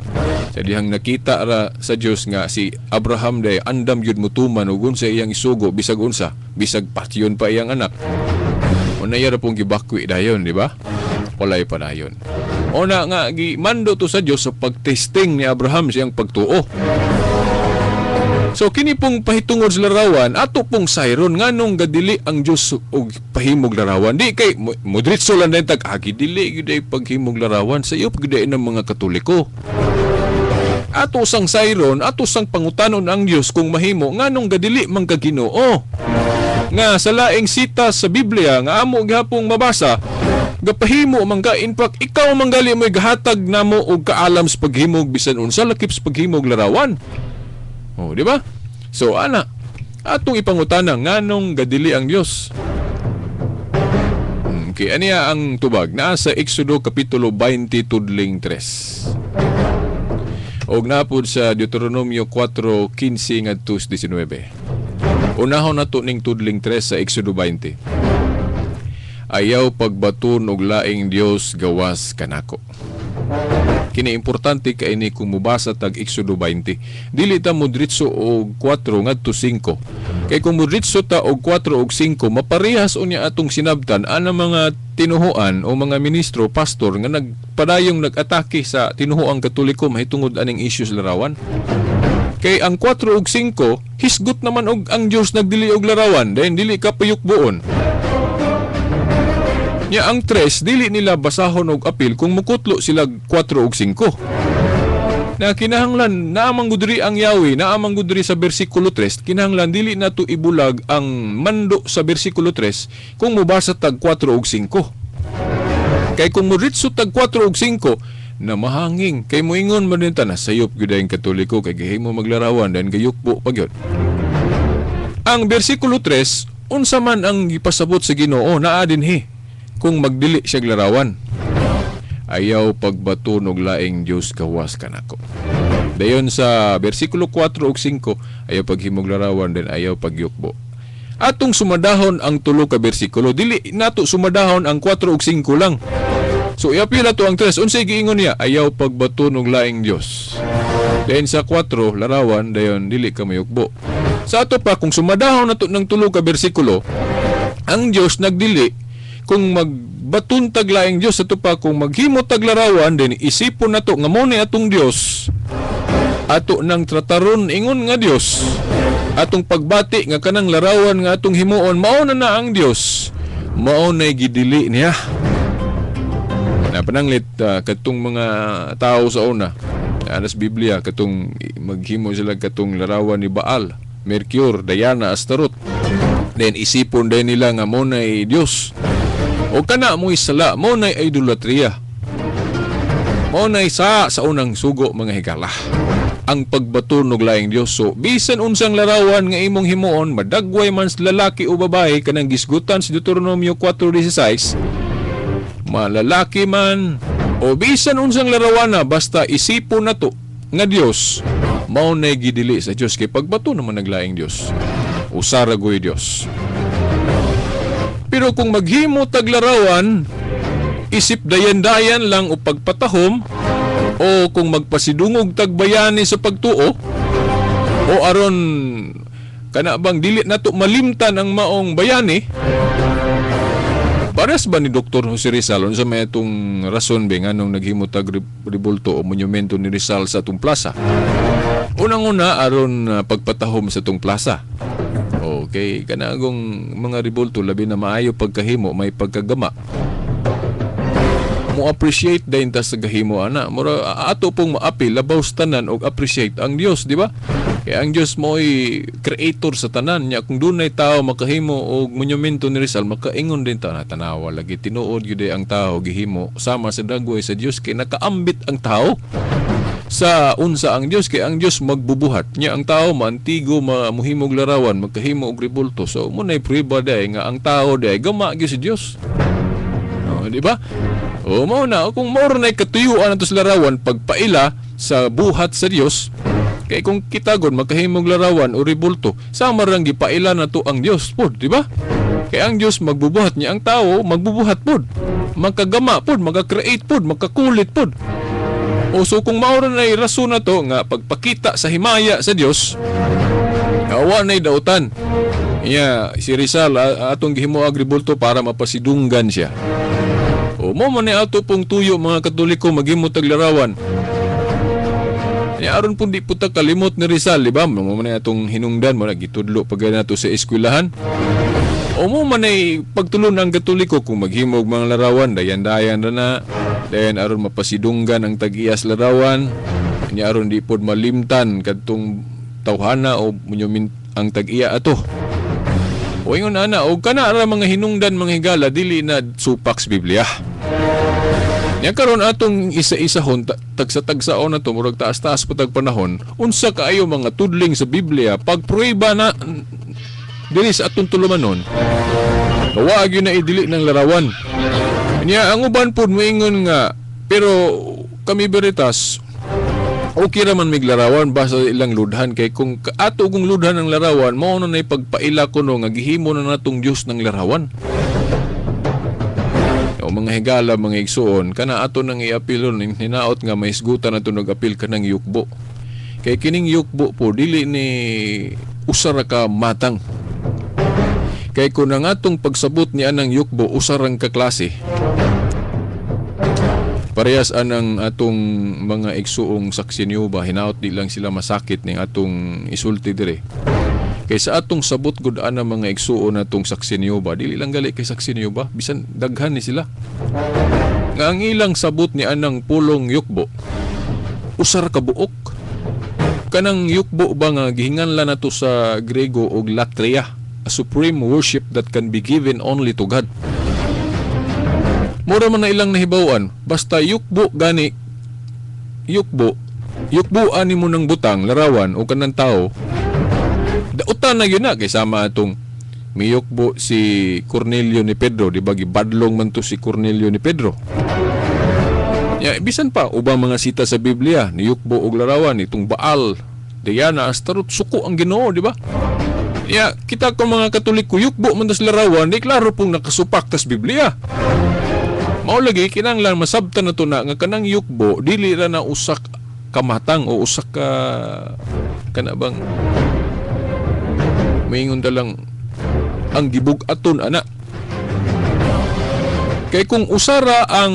Sa dihang nakita ra sa Dios nga si Abraham day andam gyud mutuman ug unsa iyang isugo bisag unsa, bisag patyon pa iyang anak. Unay ra pong gibakwi dayon, di ba? Walay padayon. Una nga gimando to sa Dios sa pagtesting ni Abraham siyang pagtuo. So kini pong pahitungod sa larawan ato pong sayron nganong gadili ang Dios og pahimog larawan. Di kay modritso lang din tag dili gyud ay paghimog larawan sa iyo gyud ay ng mga Katoliko. Ato sang sayron, ato sang pangutanon ang Dios kung mahimo nganong gadili man ka Ginoo. Nga sa laing sita sa Biblia nga amo gihapong mabasa, gapahimo man ka, in fact ikaw man gali mo'y gahatag namo og kaalam sa paghimog bisan unsa lakip sa paghimog larawan. Oh, di ba? So ana, atong ipangutana nganong gadili ang Dios. Okay, aniya ang tubag naa sa Exodo kapitulo 20 tudling 3. Og napod sa Deuteronomio 4:15 ngadto sa 19. Unahon nato ning tudling 3 sa Exodo 20. Ayaw pagbaton og laing Dios gawas kanako. Kini importante kay ni kung mobasa tag Exodo 20. Dili ta modritso og 4 ngadto 5. Kay kung modritso ta og 4 og 5, maparehas unya atong sinabtan ana mga tinuhuan o mga ministro, pastor nga nagpadayong nag-atake sa tinuhuang Katoliko mahitungod aning issues larawan. Kay ang 4 ug 5, hisgot naman og ang Dios nagdili og larawan, then dili ka payukbuon. Nya ang 3, dili nila basahon og apil kung mukutlo sila 4 ug 5. Na kinahanglan naamang gudri ang Yahweh, naamang gudri sa bersikulo 3, kinahanglan dili nato ibulag ang mando sa bersikulo 3 kung mobasa tag 4 ug 5. Kay kung moritso tag 4 ug 5, na mahanging kay moingon man din ta na sayop gyud ang Katoliko kay gihimo maglarawan dan gayukbo pa gyud. Ang bersikulo 3, unsa man ang gipasabot sa Ginoo naa dinhi kung magdili siya larawan. Ayaw pagbaton og laing Dios gawas kanako. Dayon sa bersikulo 4 ug 5, ayaw paghimog larawan, then ayaw pagyukbo. Atong sumadahon ang tulo ka bersikulo, dili nato sumadahon ang 4 ug 5 lang. So iapil ato ang 3, unsay giingon niya? Ayaw pagbaton og laing Dios. Dayon sa 4, larawan, dayon dili ka mayukbo. Sa ato pa, kung sumadahon nato ng tulo ka bersikulo, ang Dios nagdili kung magbaton tag laing Dios. Ato pa, kung maghimo tag larawan, then isipon nato nga mo ni atong Dios, ato nang trataron ingon nga Dios, atong pagbati nga kanang larawan nga atong himuon mao na na ang Dios, mao nay gidili niya. Na pananglit katong mga tao sa una anas Biblia, katong maghimo sila katong larawan ni Baal, Mercure, Diana, Astaroth, then isipon din nila nga mo nay Dios o kana mo'y sala, mo nay idolatria, mo nay sa unang sugo, mga higala, ang pagbaton og laing Dios. So bisan unsang larawan nga imong himuon, madagway man sa lalaki o babae, kanang gisgutan sa Deuteronomio 4:16, malalaki man o bisan unsang larawan na, basta isipon nato nga Dios, mao nay gidili sa Dios kay pagbato naman naglaing Dios. Usa ra goy Dios. Pero kung maghimo tag larawan isip dayan-dayan lang o pagpatahom o kung magpasidungog tag bayani sa pagtuo o aron kana bang dili nato malimtan ang maong bayani. Pares ba ni Dr. Jose Rizal, unsa may itong rason ba nganong naghimo tag rebulto o monumento ni Rizal sa atong plaza? Unang-una, aron pagpatahom sa atong plaza. Okay, kanagong mga rebulto, labi na maayo pagkahimo, may pagkagama. Mo appreciate din ta sa gahimo ana. Mura ato pong maapil labaw sa tanan og appreciate ang Dios, di ba? Kaya ang Dios mo'y creator sa tanan niya. Kung dunay tao makahimo og monumento ni Rizal, makaingon din ta na tanawa lagi, tinuod gyud ang tao gihimo sama sa dagway sa Dios kay nakaambit ang tao sa unsa ang Dios, kay ang Dios magbubuhat niya, ang tao maantigo, mamuhimog larawan, magkahimo og rebulto. So mo nay prueba day nga ang tao day gama gyud si Dios. Oh, di ba? O mao na kung mao ra nay katuyuan ato sa larawan, pagpaila sa buhat sa Dios. Kay kung kita gud makahimog larawan o rebulto, sama rang gipaila nato ang Dios pod, di ba? Kay ang Dios magbubuhat niya, ang tao magbubuhat pod. Makagama pod, maka-create pod, makakulit pod. O so kung mao ra nay rason na to nga pagpakita sa himaya sa Dios, awa nay dautan. Iya, si Rizal atong gihimo og rebulto para mapasidunggan siya. O mo man ni ato pong tuyo, mga Katoliko, maghimo tag larawan. Ya aron pud di pud ta kalimot ni Rizal, di ba? Mo man ni atong hinungdan mo na gitudlo pag nato sa eskwelahan. O mo man ay pagtulon ang Katoliko kung maghimog mga larawan, dayan-dayan ra na. Dayan aron mapasidunggan ang tag-iyas larawan. Nya aron di pod malimtan kadtong tawhana o monument ang tag-iya ato. O ingon ana, og kana ra mga hinungdan, mga higala, dili na supak sa Biblia. Nya karon atong isa-isahon, tagsa-tagsaon na to, murag taas-taas pa tag panahon, unsa kaayo mga tudling sa Biblia pagprueba na diri sa atong tulumanon. Wa gyud na idili ng larawan. Nya ang uban pud moingon nga, pero kami Veritas Okay raman mig larawan basta ilang ludhan, kay kung ato kung ludhan ang larawan, mao na nay pagpaila kuno nga gihimo na natong Dios ng larawan. O mga higala, mga igsuon, kana ato nang iapilon, hinaot nga mahisgutan nato nag-apil kanang yukbo. Kay kining yukbo po dili ni usa ra ka matang. Kay kung ang atong pagsabot ni anang yukbo usa rang ka klase, parehas anang atong mga igsuong saksi niyo ba, hinaot di lang sila masakit ning atong isulti dire. Kay sa atong sabot gud ana mga igsuon natong saksi niyo ba, dili lang gali kay saksi niyo ba, bisan daghan ni sila. Nga ang ilang sabot ni anang pulong yukbo, usa ra ka buok. Kanang yukbo ba nga gihinganlan nato sa Grego og latria, a supreme worship that can be given only to God. Mura man na ilang nahibaw-an, basta yukbo gani, yukbo, yukbuan nimo ng butang, larawan o kanang tao, dautan na yun na, kay sama atong miyukbo si Cornelio ni Pedro, di ba gibadlong man to si Cornelio ni Pedro. Ya, bisan pa ubang mga sita sa Biblia, niyukbo og larawan itong Baal, Diana, Astaroth, suko ang Ginoo, di ba? Ya, kita ko mga Katoliko, yukbo man tas larawan, di klaro pong nakasupak tas Biblia. Mao lagi kinahanglan masabtan na to na nga kanang yukbo dili ra na usak kamatang o usak ka kana bang maingon ta lang ang gibug-aton ana. Kay kung usara ang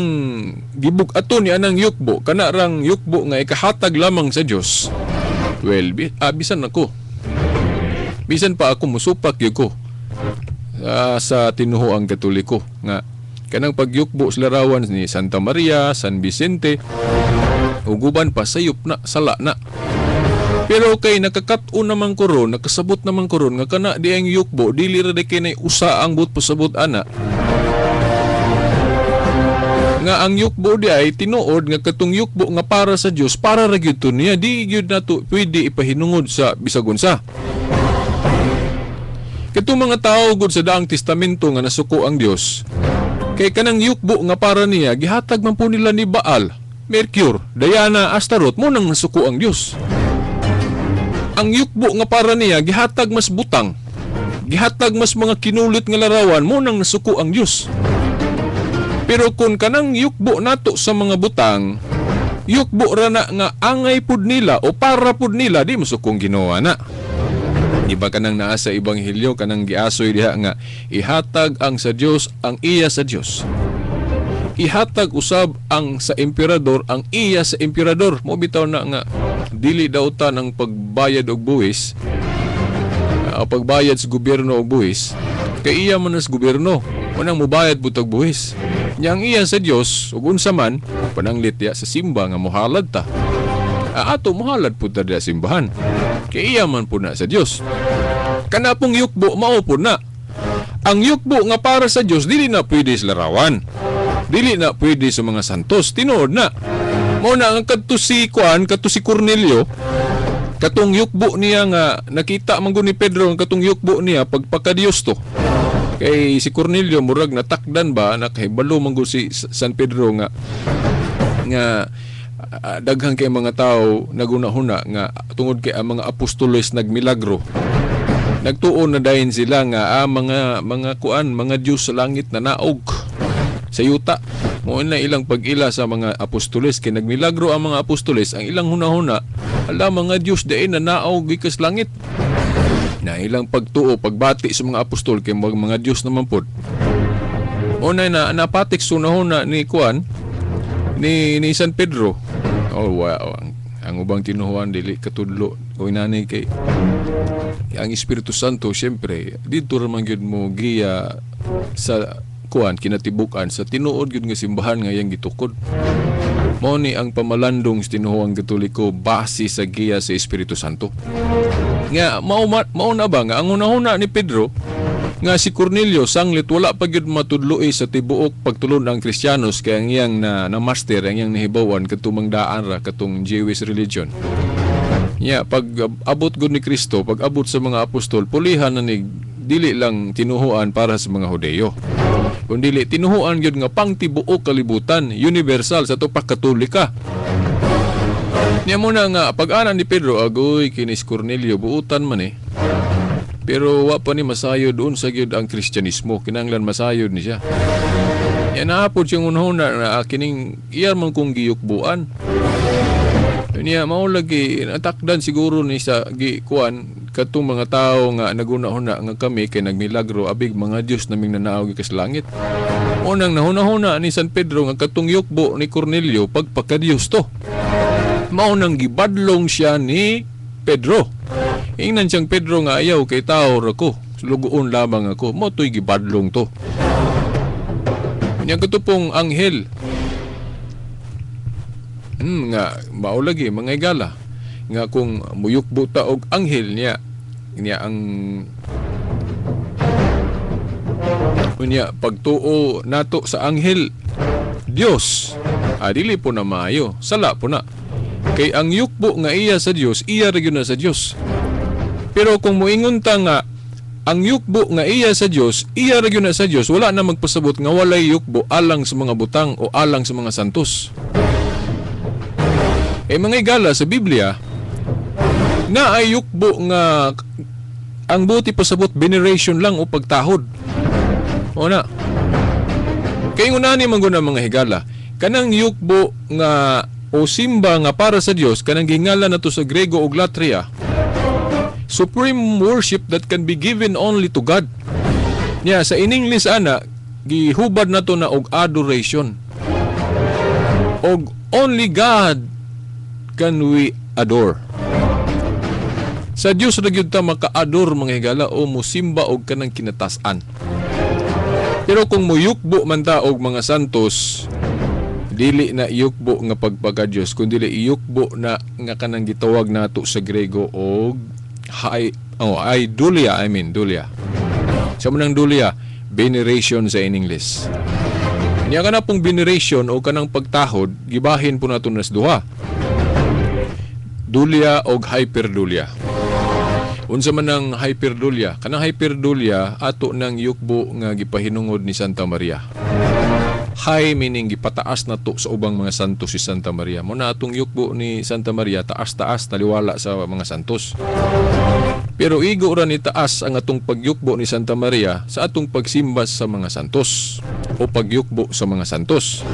gibug-aton ni anang yukbo, kana rang yukbo nga ikahatag lamang sa Dios. Well, bisan ako. Bisan pa ako musupak gyud ko sa tinuhoang Katoliko nga kanang pagyukbo sa larawan ni Santa Maria, San Vicente, ug uban pa, sayop na, sala na. Pero kay nakakat-on naman ko ron, nakasabot naman ko ron, nga kana di ang yukbo, dili ra di kay nay usa ang but pasabot ana. Nga ang yukbo di ay tinuod nga katong yukbo nga para sa Dios, para ra gyud to niya, di gyud nato pwede ipahinungod sa bisag unsa. Katong mga tawo gud sa Daang Testamento nga nasuko ang Dios, kay kanang yukbo nga para niya gihatag man po nila ni Baal, Mercure, Diana, Astaroth, mo nang nasuko ang Dios. Ang yukbo nga para niya gihatag mas butang, gihatag mas mga kinulit nga larawan, mo nang nasuko ang Dios. Pero kung kanang yukbo nato sa mga butang, yukbo ra na nga angay pud nila o para pud nila, di masukong Ginoo na. Di ba kanang naa sa Ebanghelyo, kanang giasoy diha nga ihatag ang sa Dios ang iya sa Dios. Ihatag usab ang sa emperador ang iya sa emperador. Mo bitaw na nga dili daw ta ng pagbayad og buwis, pagbayad sa gobyerno og buwis, kay iya man sa gobyerno, unang mubayad pud og buwis. Nya ang iya sa Dios ug unsa man pananglit diya sa simba nga mohalad ta. Ato mohalad pud ta diya simbahan. Kay iya man pud na sa Dios. Kana pong yukbo mao pud na. Ang yukbo nga para sa Dios dili na pwede sa larawan. Dili na pwede sa mga santos, tinuod na. Mao na ang kadto si Kuan, kadto si Cornelio, katong yukbo niya nga nakita man gud ni Pedro ang katong yukbo niya pagpakadiyos to. Kay si Cornelio murag natakdan ba, nakahibalo man gud si San Pedro nga nga daghan kay mga tao nagunahuna nga tungod kay ang mga apostoles nagmilagro. Nagtuon na dayon sila nga mga mga kuan, mga Dios sa langit na naog sa yuta. Mao na ilang pag-ila sa mga apostoles kay nagmilagro ang mga apostoles, ang ilang hunahuna, ala, mga Dios dayon na naog gikas langit. Na ilang pagtuo, pagbati sa mga apostol kay mga Dios naman pod. Mao na na napatik sa hunahuna ni kuan ni San Pedro. Oh wow, ang ubang tinuhuan dili katudlo o inani kay ang Espiritu Santo syempre didto ra man gyud mo giya sa kuan kinatibuk-an sa tinuod gyud nga simbahan nga iyang gitukod. Mao ni ang pamalandong sa tinuohang Katoliko base sa giya sa Espiritu Santo. Nga mao na ba nga ang hunahuna ni Pedro nga si Cornelio sanglit wala pa gyud matudloi sa tibuok pagtulon ang Kristiyanos kay ang iyang na master, ang iyang nahibawan katong daan ra katong Jewish religion. Ya, pag abot gud ni Kristo, pag abot sa mga apostol, pulihan na ni dili lang tinuhuan para sa mga Hudeyo, kundi tinuhuan gyud nga pangtibuok kalibutan, universal sa tupak Katolika. Niya muna nga pag-ana ni Pedro, agoy kinis Cornelio buutan man eh. Pero wa pa ni masayod unsa gyud ang Kristyanismo, kinahanglan masayod ni siya. Ya naapod siyang unahuna na kining iyar man kong giyukbuan. Niya mao lagi natakdan siguro ni sa gi kuan katong mga tawo nga naguna-huna nga kami kay nagmilagro abig mga Dios naming nanaog gikas langit. Unang nahuna-huna ni San Pedro nga katong yukbo ni Cornelio pagpakadiyos to. Mao nang gibadlong siya ni Pedro. Ingnan siyang Pedro nga ayaw kay tao ra ko, lugoon lamang ako, mo to'y gibadlong to. Nya kato pong anghel. Nga mao lagi mga igala nga kung muyukbo ta og anghel niya niya ang unya pagtuo nato sa anghel Dios, dili po na maayo, sala po na. Kay ang yukbo nga iya sa Dios, iya ra gyud na sa Dios. Pero kung moingon ta nga ang yukbo nga iya sa Dios, iya ra gyud na sa Dios, wala na magpasabot nga walay yukbo alang sa mga butang o alang sa mga santos. Eh mga igala sa Biblia, na ay yukbo nga ang buti pasabot veneration lang o pagtahod. O na. Kay ngunani man gud ang mga higala, kanang yukbo nga o simba nga para sa Dios, kanang gingala nato sa Grego og latria, supreme worship that can be given only to God. Nya sa in English ana gihubad nato na og adoration. Og only God can we adore. Sa Dios ra gyud ta maka-adore mga higala o musimba og kanang kinatas-an. Pero kung muyukbo man ta og mga santos, dili na iyukbo nga pagpaka-Dios, kundi iyukbo na nga kanang gitawag nato sa Grego og dulia, I mean dulia. Sa manang dulia, veneration sa in English. Niya kana pong veneration o kanang pagtahod, gibahin po nato nas duha. Dulia og hyperdulia. Unsa man ang hyperdulia? Kanang hyperdulia ato nang yukbo nga gipahinungod ni Santa Maria. High meaning gipataas na to sa ubang mga santos si Santa Maria. Mo na atong yukbo ni Santa Maria taas-taas taliwala sa mga santos. Pero igo ra ni taas ang atong pagyukbo ni Santa Maria sa atong pagsimba sa mga santos o pagyukbo sa mga santos.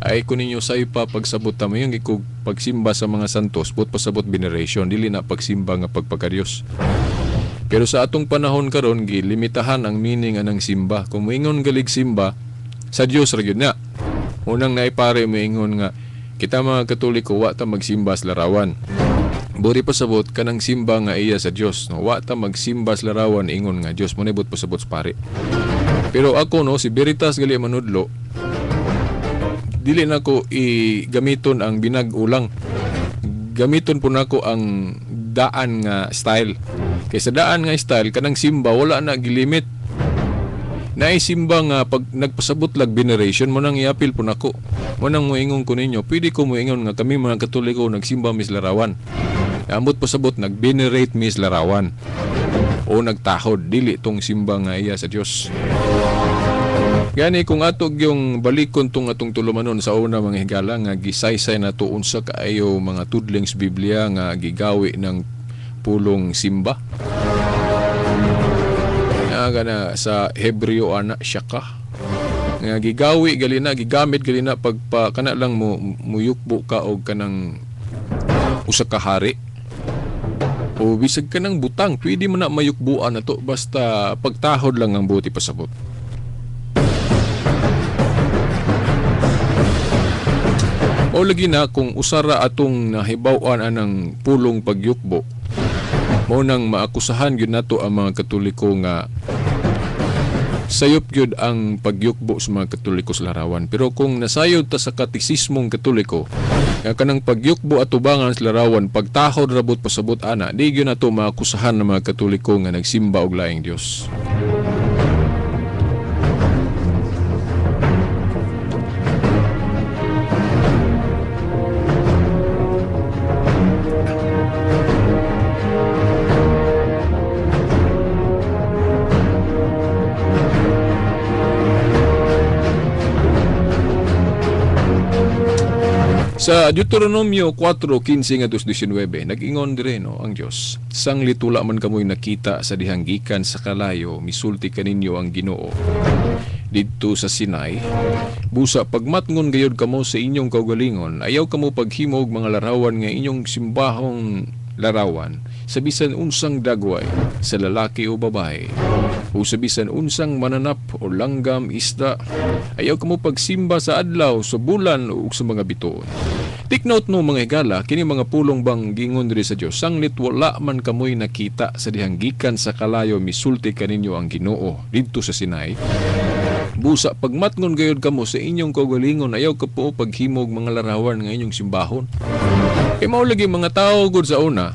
Ay kun ninyo sa ipa pagsabot ta mo yung ikog pagsimba sa mga santos, but pasabot veneration, dili na pagsimba nga pagpakadiyos. Pero sa atong panahon karon gilimitahan ang meaning anang simba. Kung moingon galig simba sa Dios ra gyud na. Unang naipare moingon nga kita mga Katoliko wa ta magsimba sa larawan. Buri pasabot kanang simba nga iya sa Dios, no? Wa ta magsimba sa larawan ingon nga Dios mo nibot pasabot sa pare. Pero ako no si Veritas gali manudlo, dili nako i-gamiton ang binag-ulang. Gamiton po nako ang daan nga style. Kay sa daan nga style kanang simba wala na gilimit. Naay simba nga pag nagpasabot lag veneration mo nang iapil po nako. Mo nang moingon ko ninyo, pwede ko moingon nga kami mga Katoliko nagsimba mis larawan. Ambot pasabot nag-venerate mis larawan o nagtahod, dili tong simba nga iya sa Dios. Gani kung ato yung balikon tong atong tulumanon sa una mga higala nga gisaysay nato unsa kaayo mga tudling sa Biblia nga gigawi ng pulong simba. Nga na sa Hebreo ana shaka nga gigawi galina gigamit galina pagpa kana lang mo muyukbo ka og kanang usa ka hari o bisag kanang butang, pwede man na mayukbuan na to basta pagtahod lang ang buti pasabot. O lagi na kung usara atong nahibaw-an anang pulong pagyukbo, mao nang maakusahan gyud nato ang mga Katoliko nga sayop gyud ang pagyukbo sa mga Katoliko sa larawan. Pero kung nasayod ta sa katisismong Katoliko nga kanang pagyukbo atubangan sa larawan pagtahod rabot pasabot ana, di gyud nato maakusahan ng mga Katoliko nga nagsimba og laing Dios. Sa Sa Deuteronomio 4:15 ngadto 19, nag-ingon dire, no, ang Dios. Sanglit wala man kamoy nakita sa dihang gikan sa kalayo, misulti kaninyo ang Ginoo didto sa Sinai. Busa pagmatngon gayud kamo sa inyong kaugalingon, ayaw kamo paghimog mga larawan nga inyong simbahong larawan sa bisan unsang dagway sa lalaki o babae o sa bisan unsang mananap o langgam, isda. Ayaw kamo pagsimba sa adlaw, sa bulan o sa mga bituon. Take note, no, mga higala, kini mga pulong bang gingon diri sa Dios, sanglit wala man kamoy nakita sa dihang gikan sa kalayo, misulti kaninyo ang Ginoo didto sa Sinai. Busa pagmatngon gayud kamo sa inyong kaugalingon, ayaw ka po paghimog mga larawan nga inyong simbahon. Kay mao lagi mga tao gud sa una,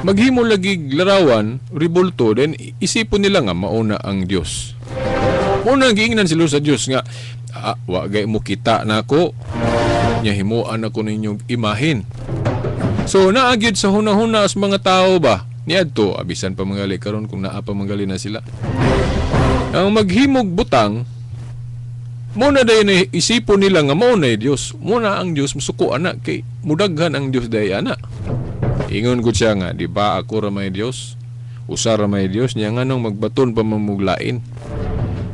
maghimo lagi larawan, ribulto, then isipon nila nga mauna ang Dios. Muna giingnan sila sa Dios nga, ah, wa gay mo kita nako, nya himuan ako ninyong imahin. So naa gyud sa hunahuna as mga tao ba niadto, abisan pa mangali karon kung naa pa mangali na sila. Ang maghimog butang mo na dayon na isipon nila nga mao na Dios. Mo na ang Dios, musuko ana kay mudaghan ang Dios day ana. Ingon ko siya nga, di ba ako ra may Dios? Usa ra may Dios niya, nganong magbaton pa mamuglain?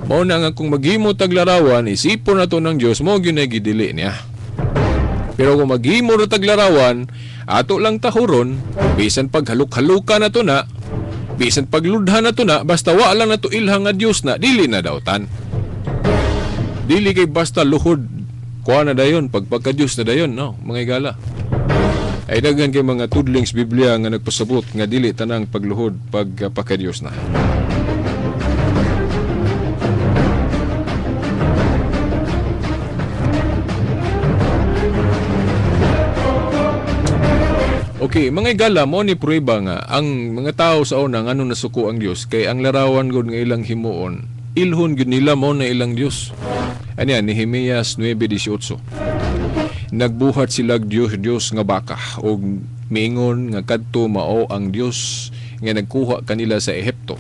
Mao na nga kung maghimo tag larawan, isipon nato ng Dios, mo gyud na gidili niya. Pero kung maghimo ra tag larawan, ato lang tahuron, bisan paghaluk-haluka na to na, bisan pagludha na to na, basta wa lang nato ilha nga Dios na, dili na dautan. Dili kay basta luhod, kuha na dayon, pagpagka Dios na dayon, no, mga igala. Ay daghan kay mga tudlings Biblia nga nagpasabot nga dili tanang pagluhod pagpaka Dios na. Okay, mga igala, mo ni prueba nga ang mga tao sa una ngano nasuko ang Dios kay ang larawan gud nga ilang himuon, ilhon gud nila mo na ilang Dios. Anya Nehemias 9:18. Nagbuhat sila Dios Dios nga baka og miingon nga kadto mao ang Dios nga nagkuha kanila sa Ehipto.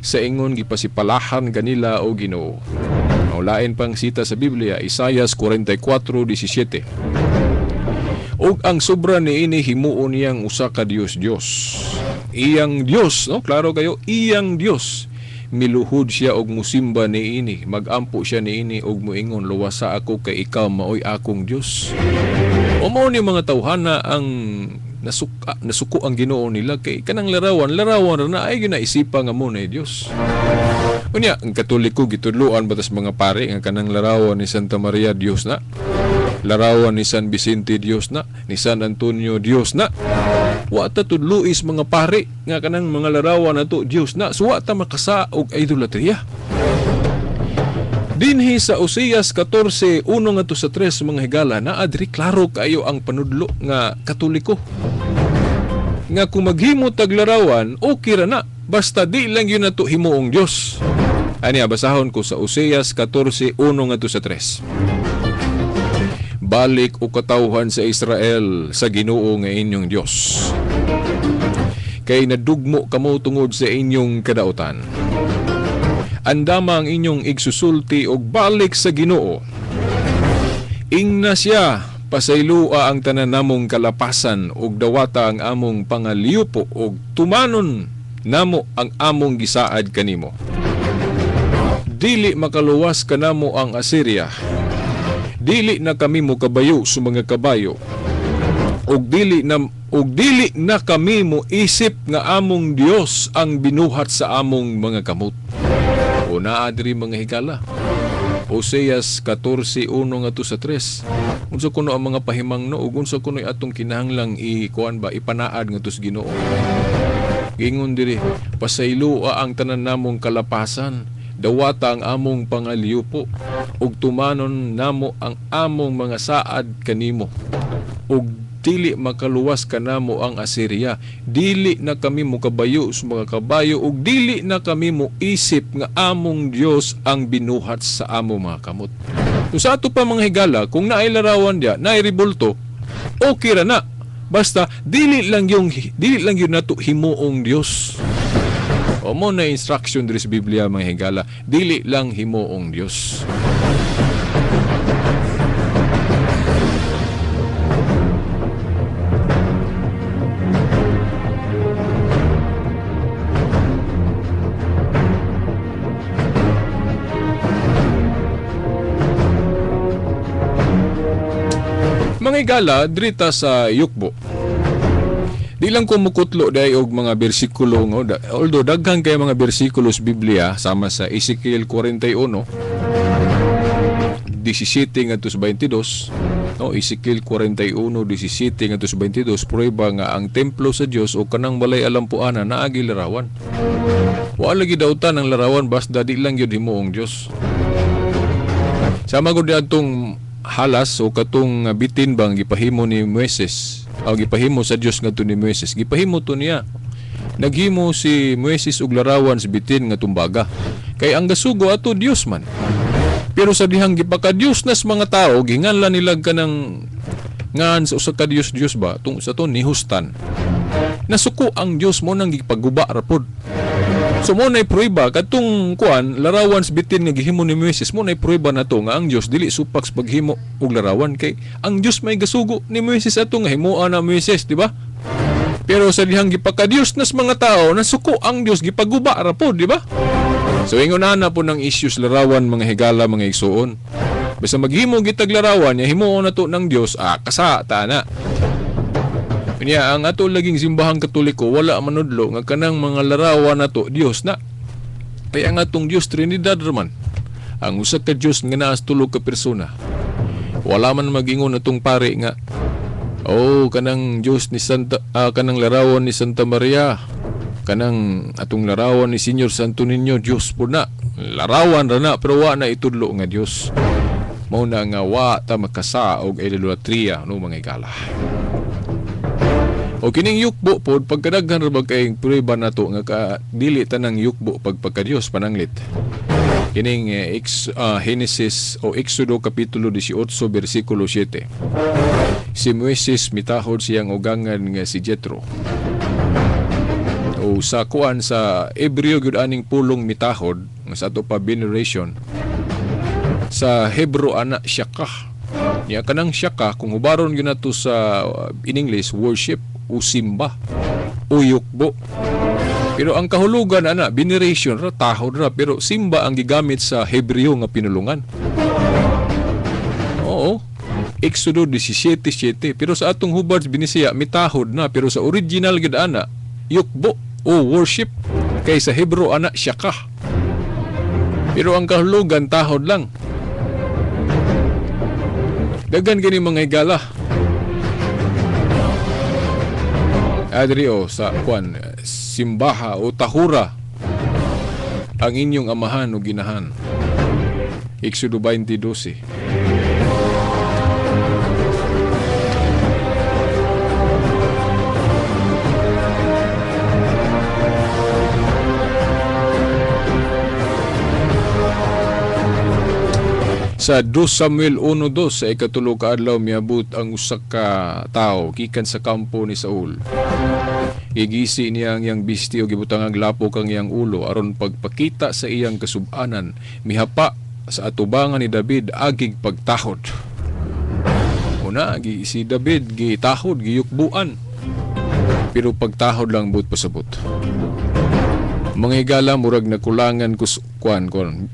Sa ingon gipasipalahan kanila o Ginoo. Maulain pang sita sa Biblia, Isayas 44:17. Og ang sobra niini himuon niyang usa ka Dios Dios. Iyang Dios, no? Klaro kayo, iyang Dios. Miluhod siya og musimba niini, magampo siya niini og muingon, luwasa ako kay ikaw maoy akong Dios. O mao ni mga tawhana ang nasuko ang Ginoo nila kay kanang larawan, larawan ra na ay ginaisipa nga mo na Dios. Unya, ang Katoliko gitudloan batas mga pare nga kanang larawan ni Santa Maria Dios na, larawan ni San Vicente Dios na, ni San Antonio Dios na. Wa ta tudluis mga pare nga kanang mga larawan nato Dios na, so wa ta makasa og idolatria. Dinhi sa Oseas 14:1 ngadto sa 3, mga higala, naa diri klaro kaayo ang panudlo nga Katoliko. Nga kung maghimo tag larawan, okay ra na, basta di lang yun nato himuong Dios. Aniya, basahon ko sa Oseas 14:1 ngadto sa 3. Balik o katawhan sa Israel sa Ginoo nga inyong Dios. Kay nadugmo kamo tungod sa inyong kadautan. Andama ang inyong igsusulti og balik sa Ginoo. Ingna siya, pasaylua ang tanan namong kalapasan ug dawata ang among pangaliupo ug tumanon namo ang among gisaad kanimo. Dili makaluwas kanamo ang Assyria. Dili na kami mokabayo sa mga kabayo. Ug dili na kami moisip nga among Dios ang binuhat sa among mga kamot. O naa diri, mga higala. Oseas 14:1 ngadto sa 3. Unsa kuno ang mga pahimangno ug unsa kuno atong kinahanglang ikuan ba, ipanaad ngadto sa Ginoo. Gingon diri, pasayloa ang tanan namong kalapasan, dawata ang among pangaliupo, ug tumanon namo ang among mga saad kanimo. Ug dili makaluwas kanamo ang Assyria, dili na kami mokabayo sa mga kabayo, ug dili na kami moisip nga among Dios ang binuhat sa among mga kamot. Kung sa ato pa, mga higala, kung naay larawan diya, naay ribulto, okay ra na. Basta dili lang yun nato himuong Dios. O mo na instruction diri sa Biblia, mga higala, dili lang himuong Dios. Mga higala, drita sa yukbo. Di lang ko mukutlo dahil og mga bersikulo nga, although daghan kay mga bersikulo sa Biblia sama sa Ezekiel 41 17 ngadto sa 22, no? Ezekiel 41:17 ngadto sa 22, prueba nga ang templo sa Dios o kanang balay alampuana naagi larawan. Wa lagi dautan ang larawan basta di lang gyud himuong Dios. Sama gud atong halas o katong bitin bang gipahimo ni Moises o gipahimo sa Dios ngadto ni Moises, gipahimo to niya. Naghimo si Moises og larawan sa bitin nga tumbaga kay ang gasugo ato Dios man. Pero sa dihang gipaka-Dios nas mga tao, ginganlan nila kanang ngan sa usa ka Dios Dios ba tung sa to nihustan. Nasuko ang Dios mo nang gipaguba ra pod. So mo nay prueba kadtong kuan larawan sa bitin nga gihimo ni Moises, mo nay prueba na to nga ang Dios dili supak sa paghimo og larawan kay ang Dios may gasugo ni Moises ato nga himuan na Moises, di ba? Pero sa dihang gipaka-Dios nas mga tao, nasuko ang Dios, gipaguba ra pod, di ba? So ingon na po ng issues larawan, mga higala, mga igsuon. Basta maghimo gitag larawan, ya himuon na to ng Dios, kasa ta na. Unya ang ato laging simbahang Katoliko wala manudlo nga kanang mga larawan nato Dios na. Kaya ang atong Dios Trinidad raman. Ang usa ka Dios nga naa sa tulo ka persona. Wala man magingon atong pare nga oh kanang Dios ni Santa, kanang larawan ni Santa Maria, kanang atong larawan ni Señor Santo Niño, Dios po na. Larawan ra na pero wa na itudlo nga Dios. Mao na nga wa ta makasa og idolatria, no, mga igala. O kining yukbo pod pagkadaghan ra ba kay prueba nato nga ka, dili tanang yukbo pagpagka-Dios pananglit. Kining Genesis o Exodo kapitulo 18 bersikulo 7. Si Moises mitahod siyang ugangan nga si Jethro. O sa kuan sa Hebreo gyud aning pulong mitahod nga sa ato pa veneration. Sa Hebro ana shakah. Nya kanang shakah kung hubaron gyud nato sa in English worship o simba o yukbo. Pero ang kahulugan ana veneration ra, tahod ra, pero simba ang gigamit sa Hebreo nga pinulungan. Oo. Exodo 17:7. Pero sa atong hubad sa Binisaya mitahod na, pero sa original gyud ana yukbo o worship kay sa Hebro ana shakah. Pero ang kahulugan tahod lang. Daghan gani mga higala. Adrio sa kwan simbaha o tahura ang inyong amahan o ginahan. Exodo 20:12. Sa 2 Samuel 1:2, sa ikatulo ka adlaw miabot ang usa ka tawo gikan sa kampo ni Saul. Gigisi niya ang iyang bisti o gibutang ang lapok ang iyang ulo aron pagpakita sa iyang kasubanan, mihapa sa atubangan ni David agig pagtahod. Una, si David gitahod, giyukbuan. Pero pagtahod lang but pasabot. Mga higala, murag nakulangan kus kuan kon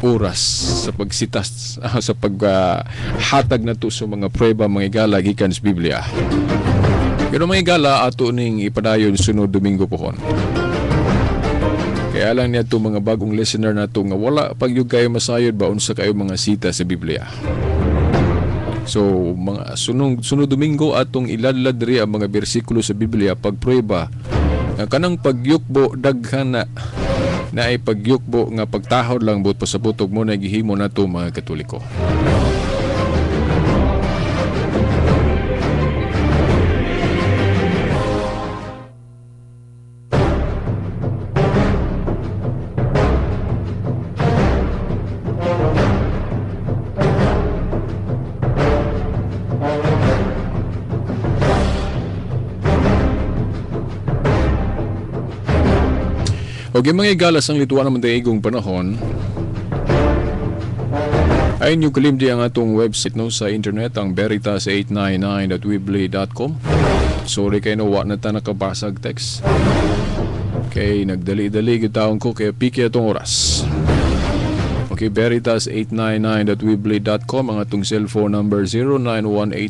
oras sa pagsitas sa paghatag na to sa mga prueba, mga higala, gikan sa Biblia. Pero mga higala, ato ning ipadayon sunod Domingo pohon. Kaya lang niya to mga bagong listener na to nga wala pagyud kayo masayod ba unsa kayo mga sita sa Biblia. So mga sunod Domingo atong iladlad diri ang mga bersikulo sa Biblia pagprueba nga kanang pagyukbo daghan na naay pagyukbo nga pagtahod lang but pasabot og mo na gihimo nato mga Katoliko. Okay, mga igalas ang lituan naman tayo igong panahon. Ay nyo kalimdi ang atong website no, sa internet, ang veritas899.weebly.com. Sorry kayo no, wa na ta nakabasag text. Kay nagdali-dali gitawon ko, kaya piki atong oras. Okay, veritas899.weebly.com ang atong cellphone number,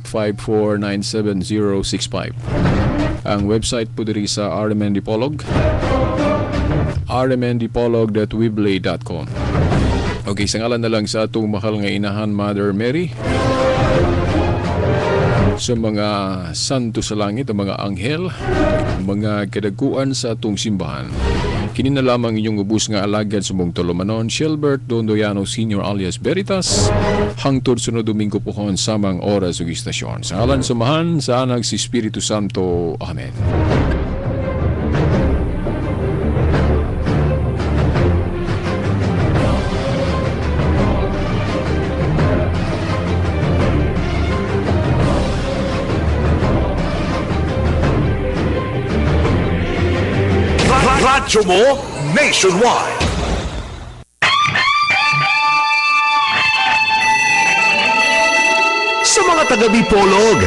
0918549765. Ang website po diri sa RMN Dipolog, rmndipolog.weebly.com. Okay, sa ngalan na lang sa atong mahal nga inahan, Mother Mary, sa mga santo sa langit, ang mga anghel, mga kadaguan sa atong simbahan. Kini na lamang inyong ubos nga alagad sa mong tulumanon, Shilbert Dondoyano Sr. alias Veritas, hangtod sunod Domingo pohon, samang oras ug istasyon. Sa ngalan sa Amahan, sa Anak, sa Espiritu Santo. Amen. Radyo mo nationwide. Sa mga taga Dipolog,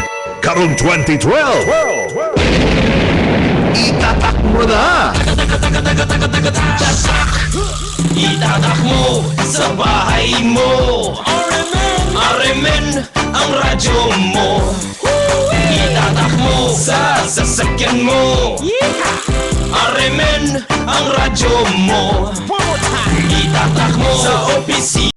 karong 2012. Itatak mo na! Itatak mo sa bahay mo. RMN, RMN ang radyo mo. Itatak mo sa sasakyan mo. RMN ang radyo mo. Itatak mo sa opisina.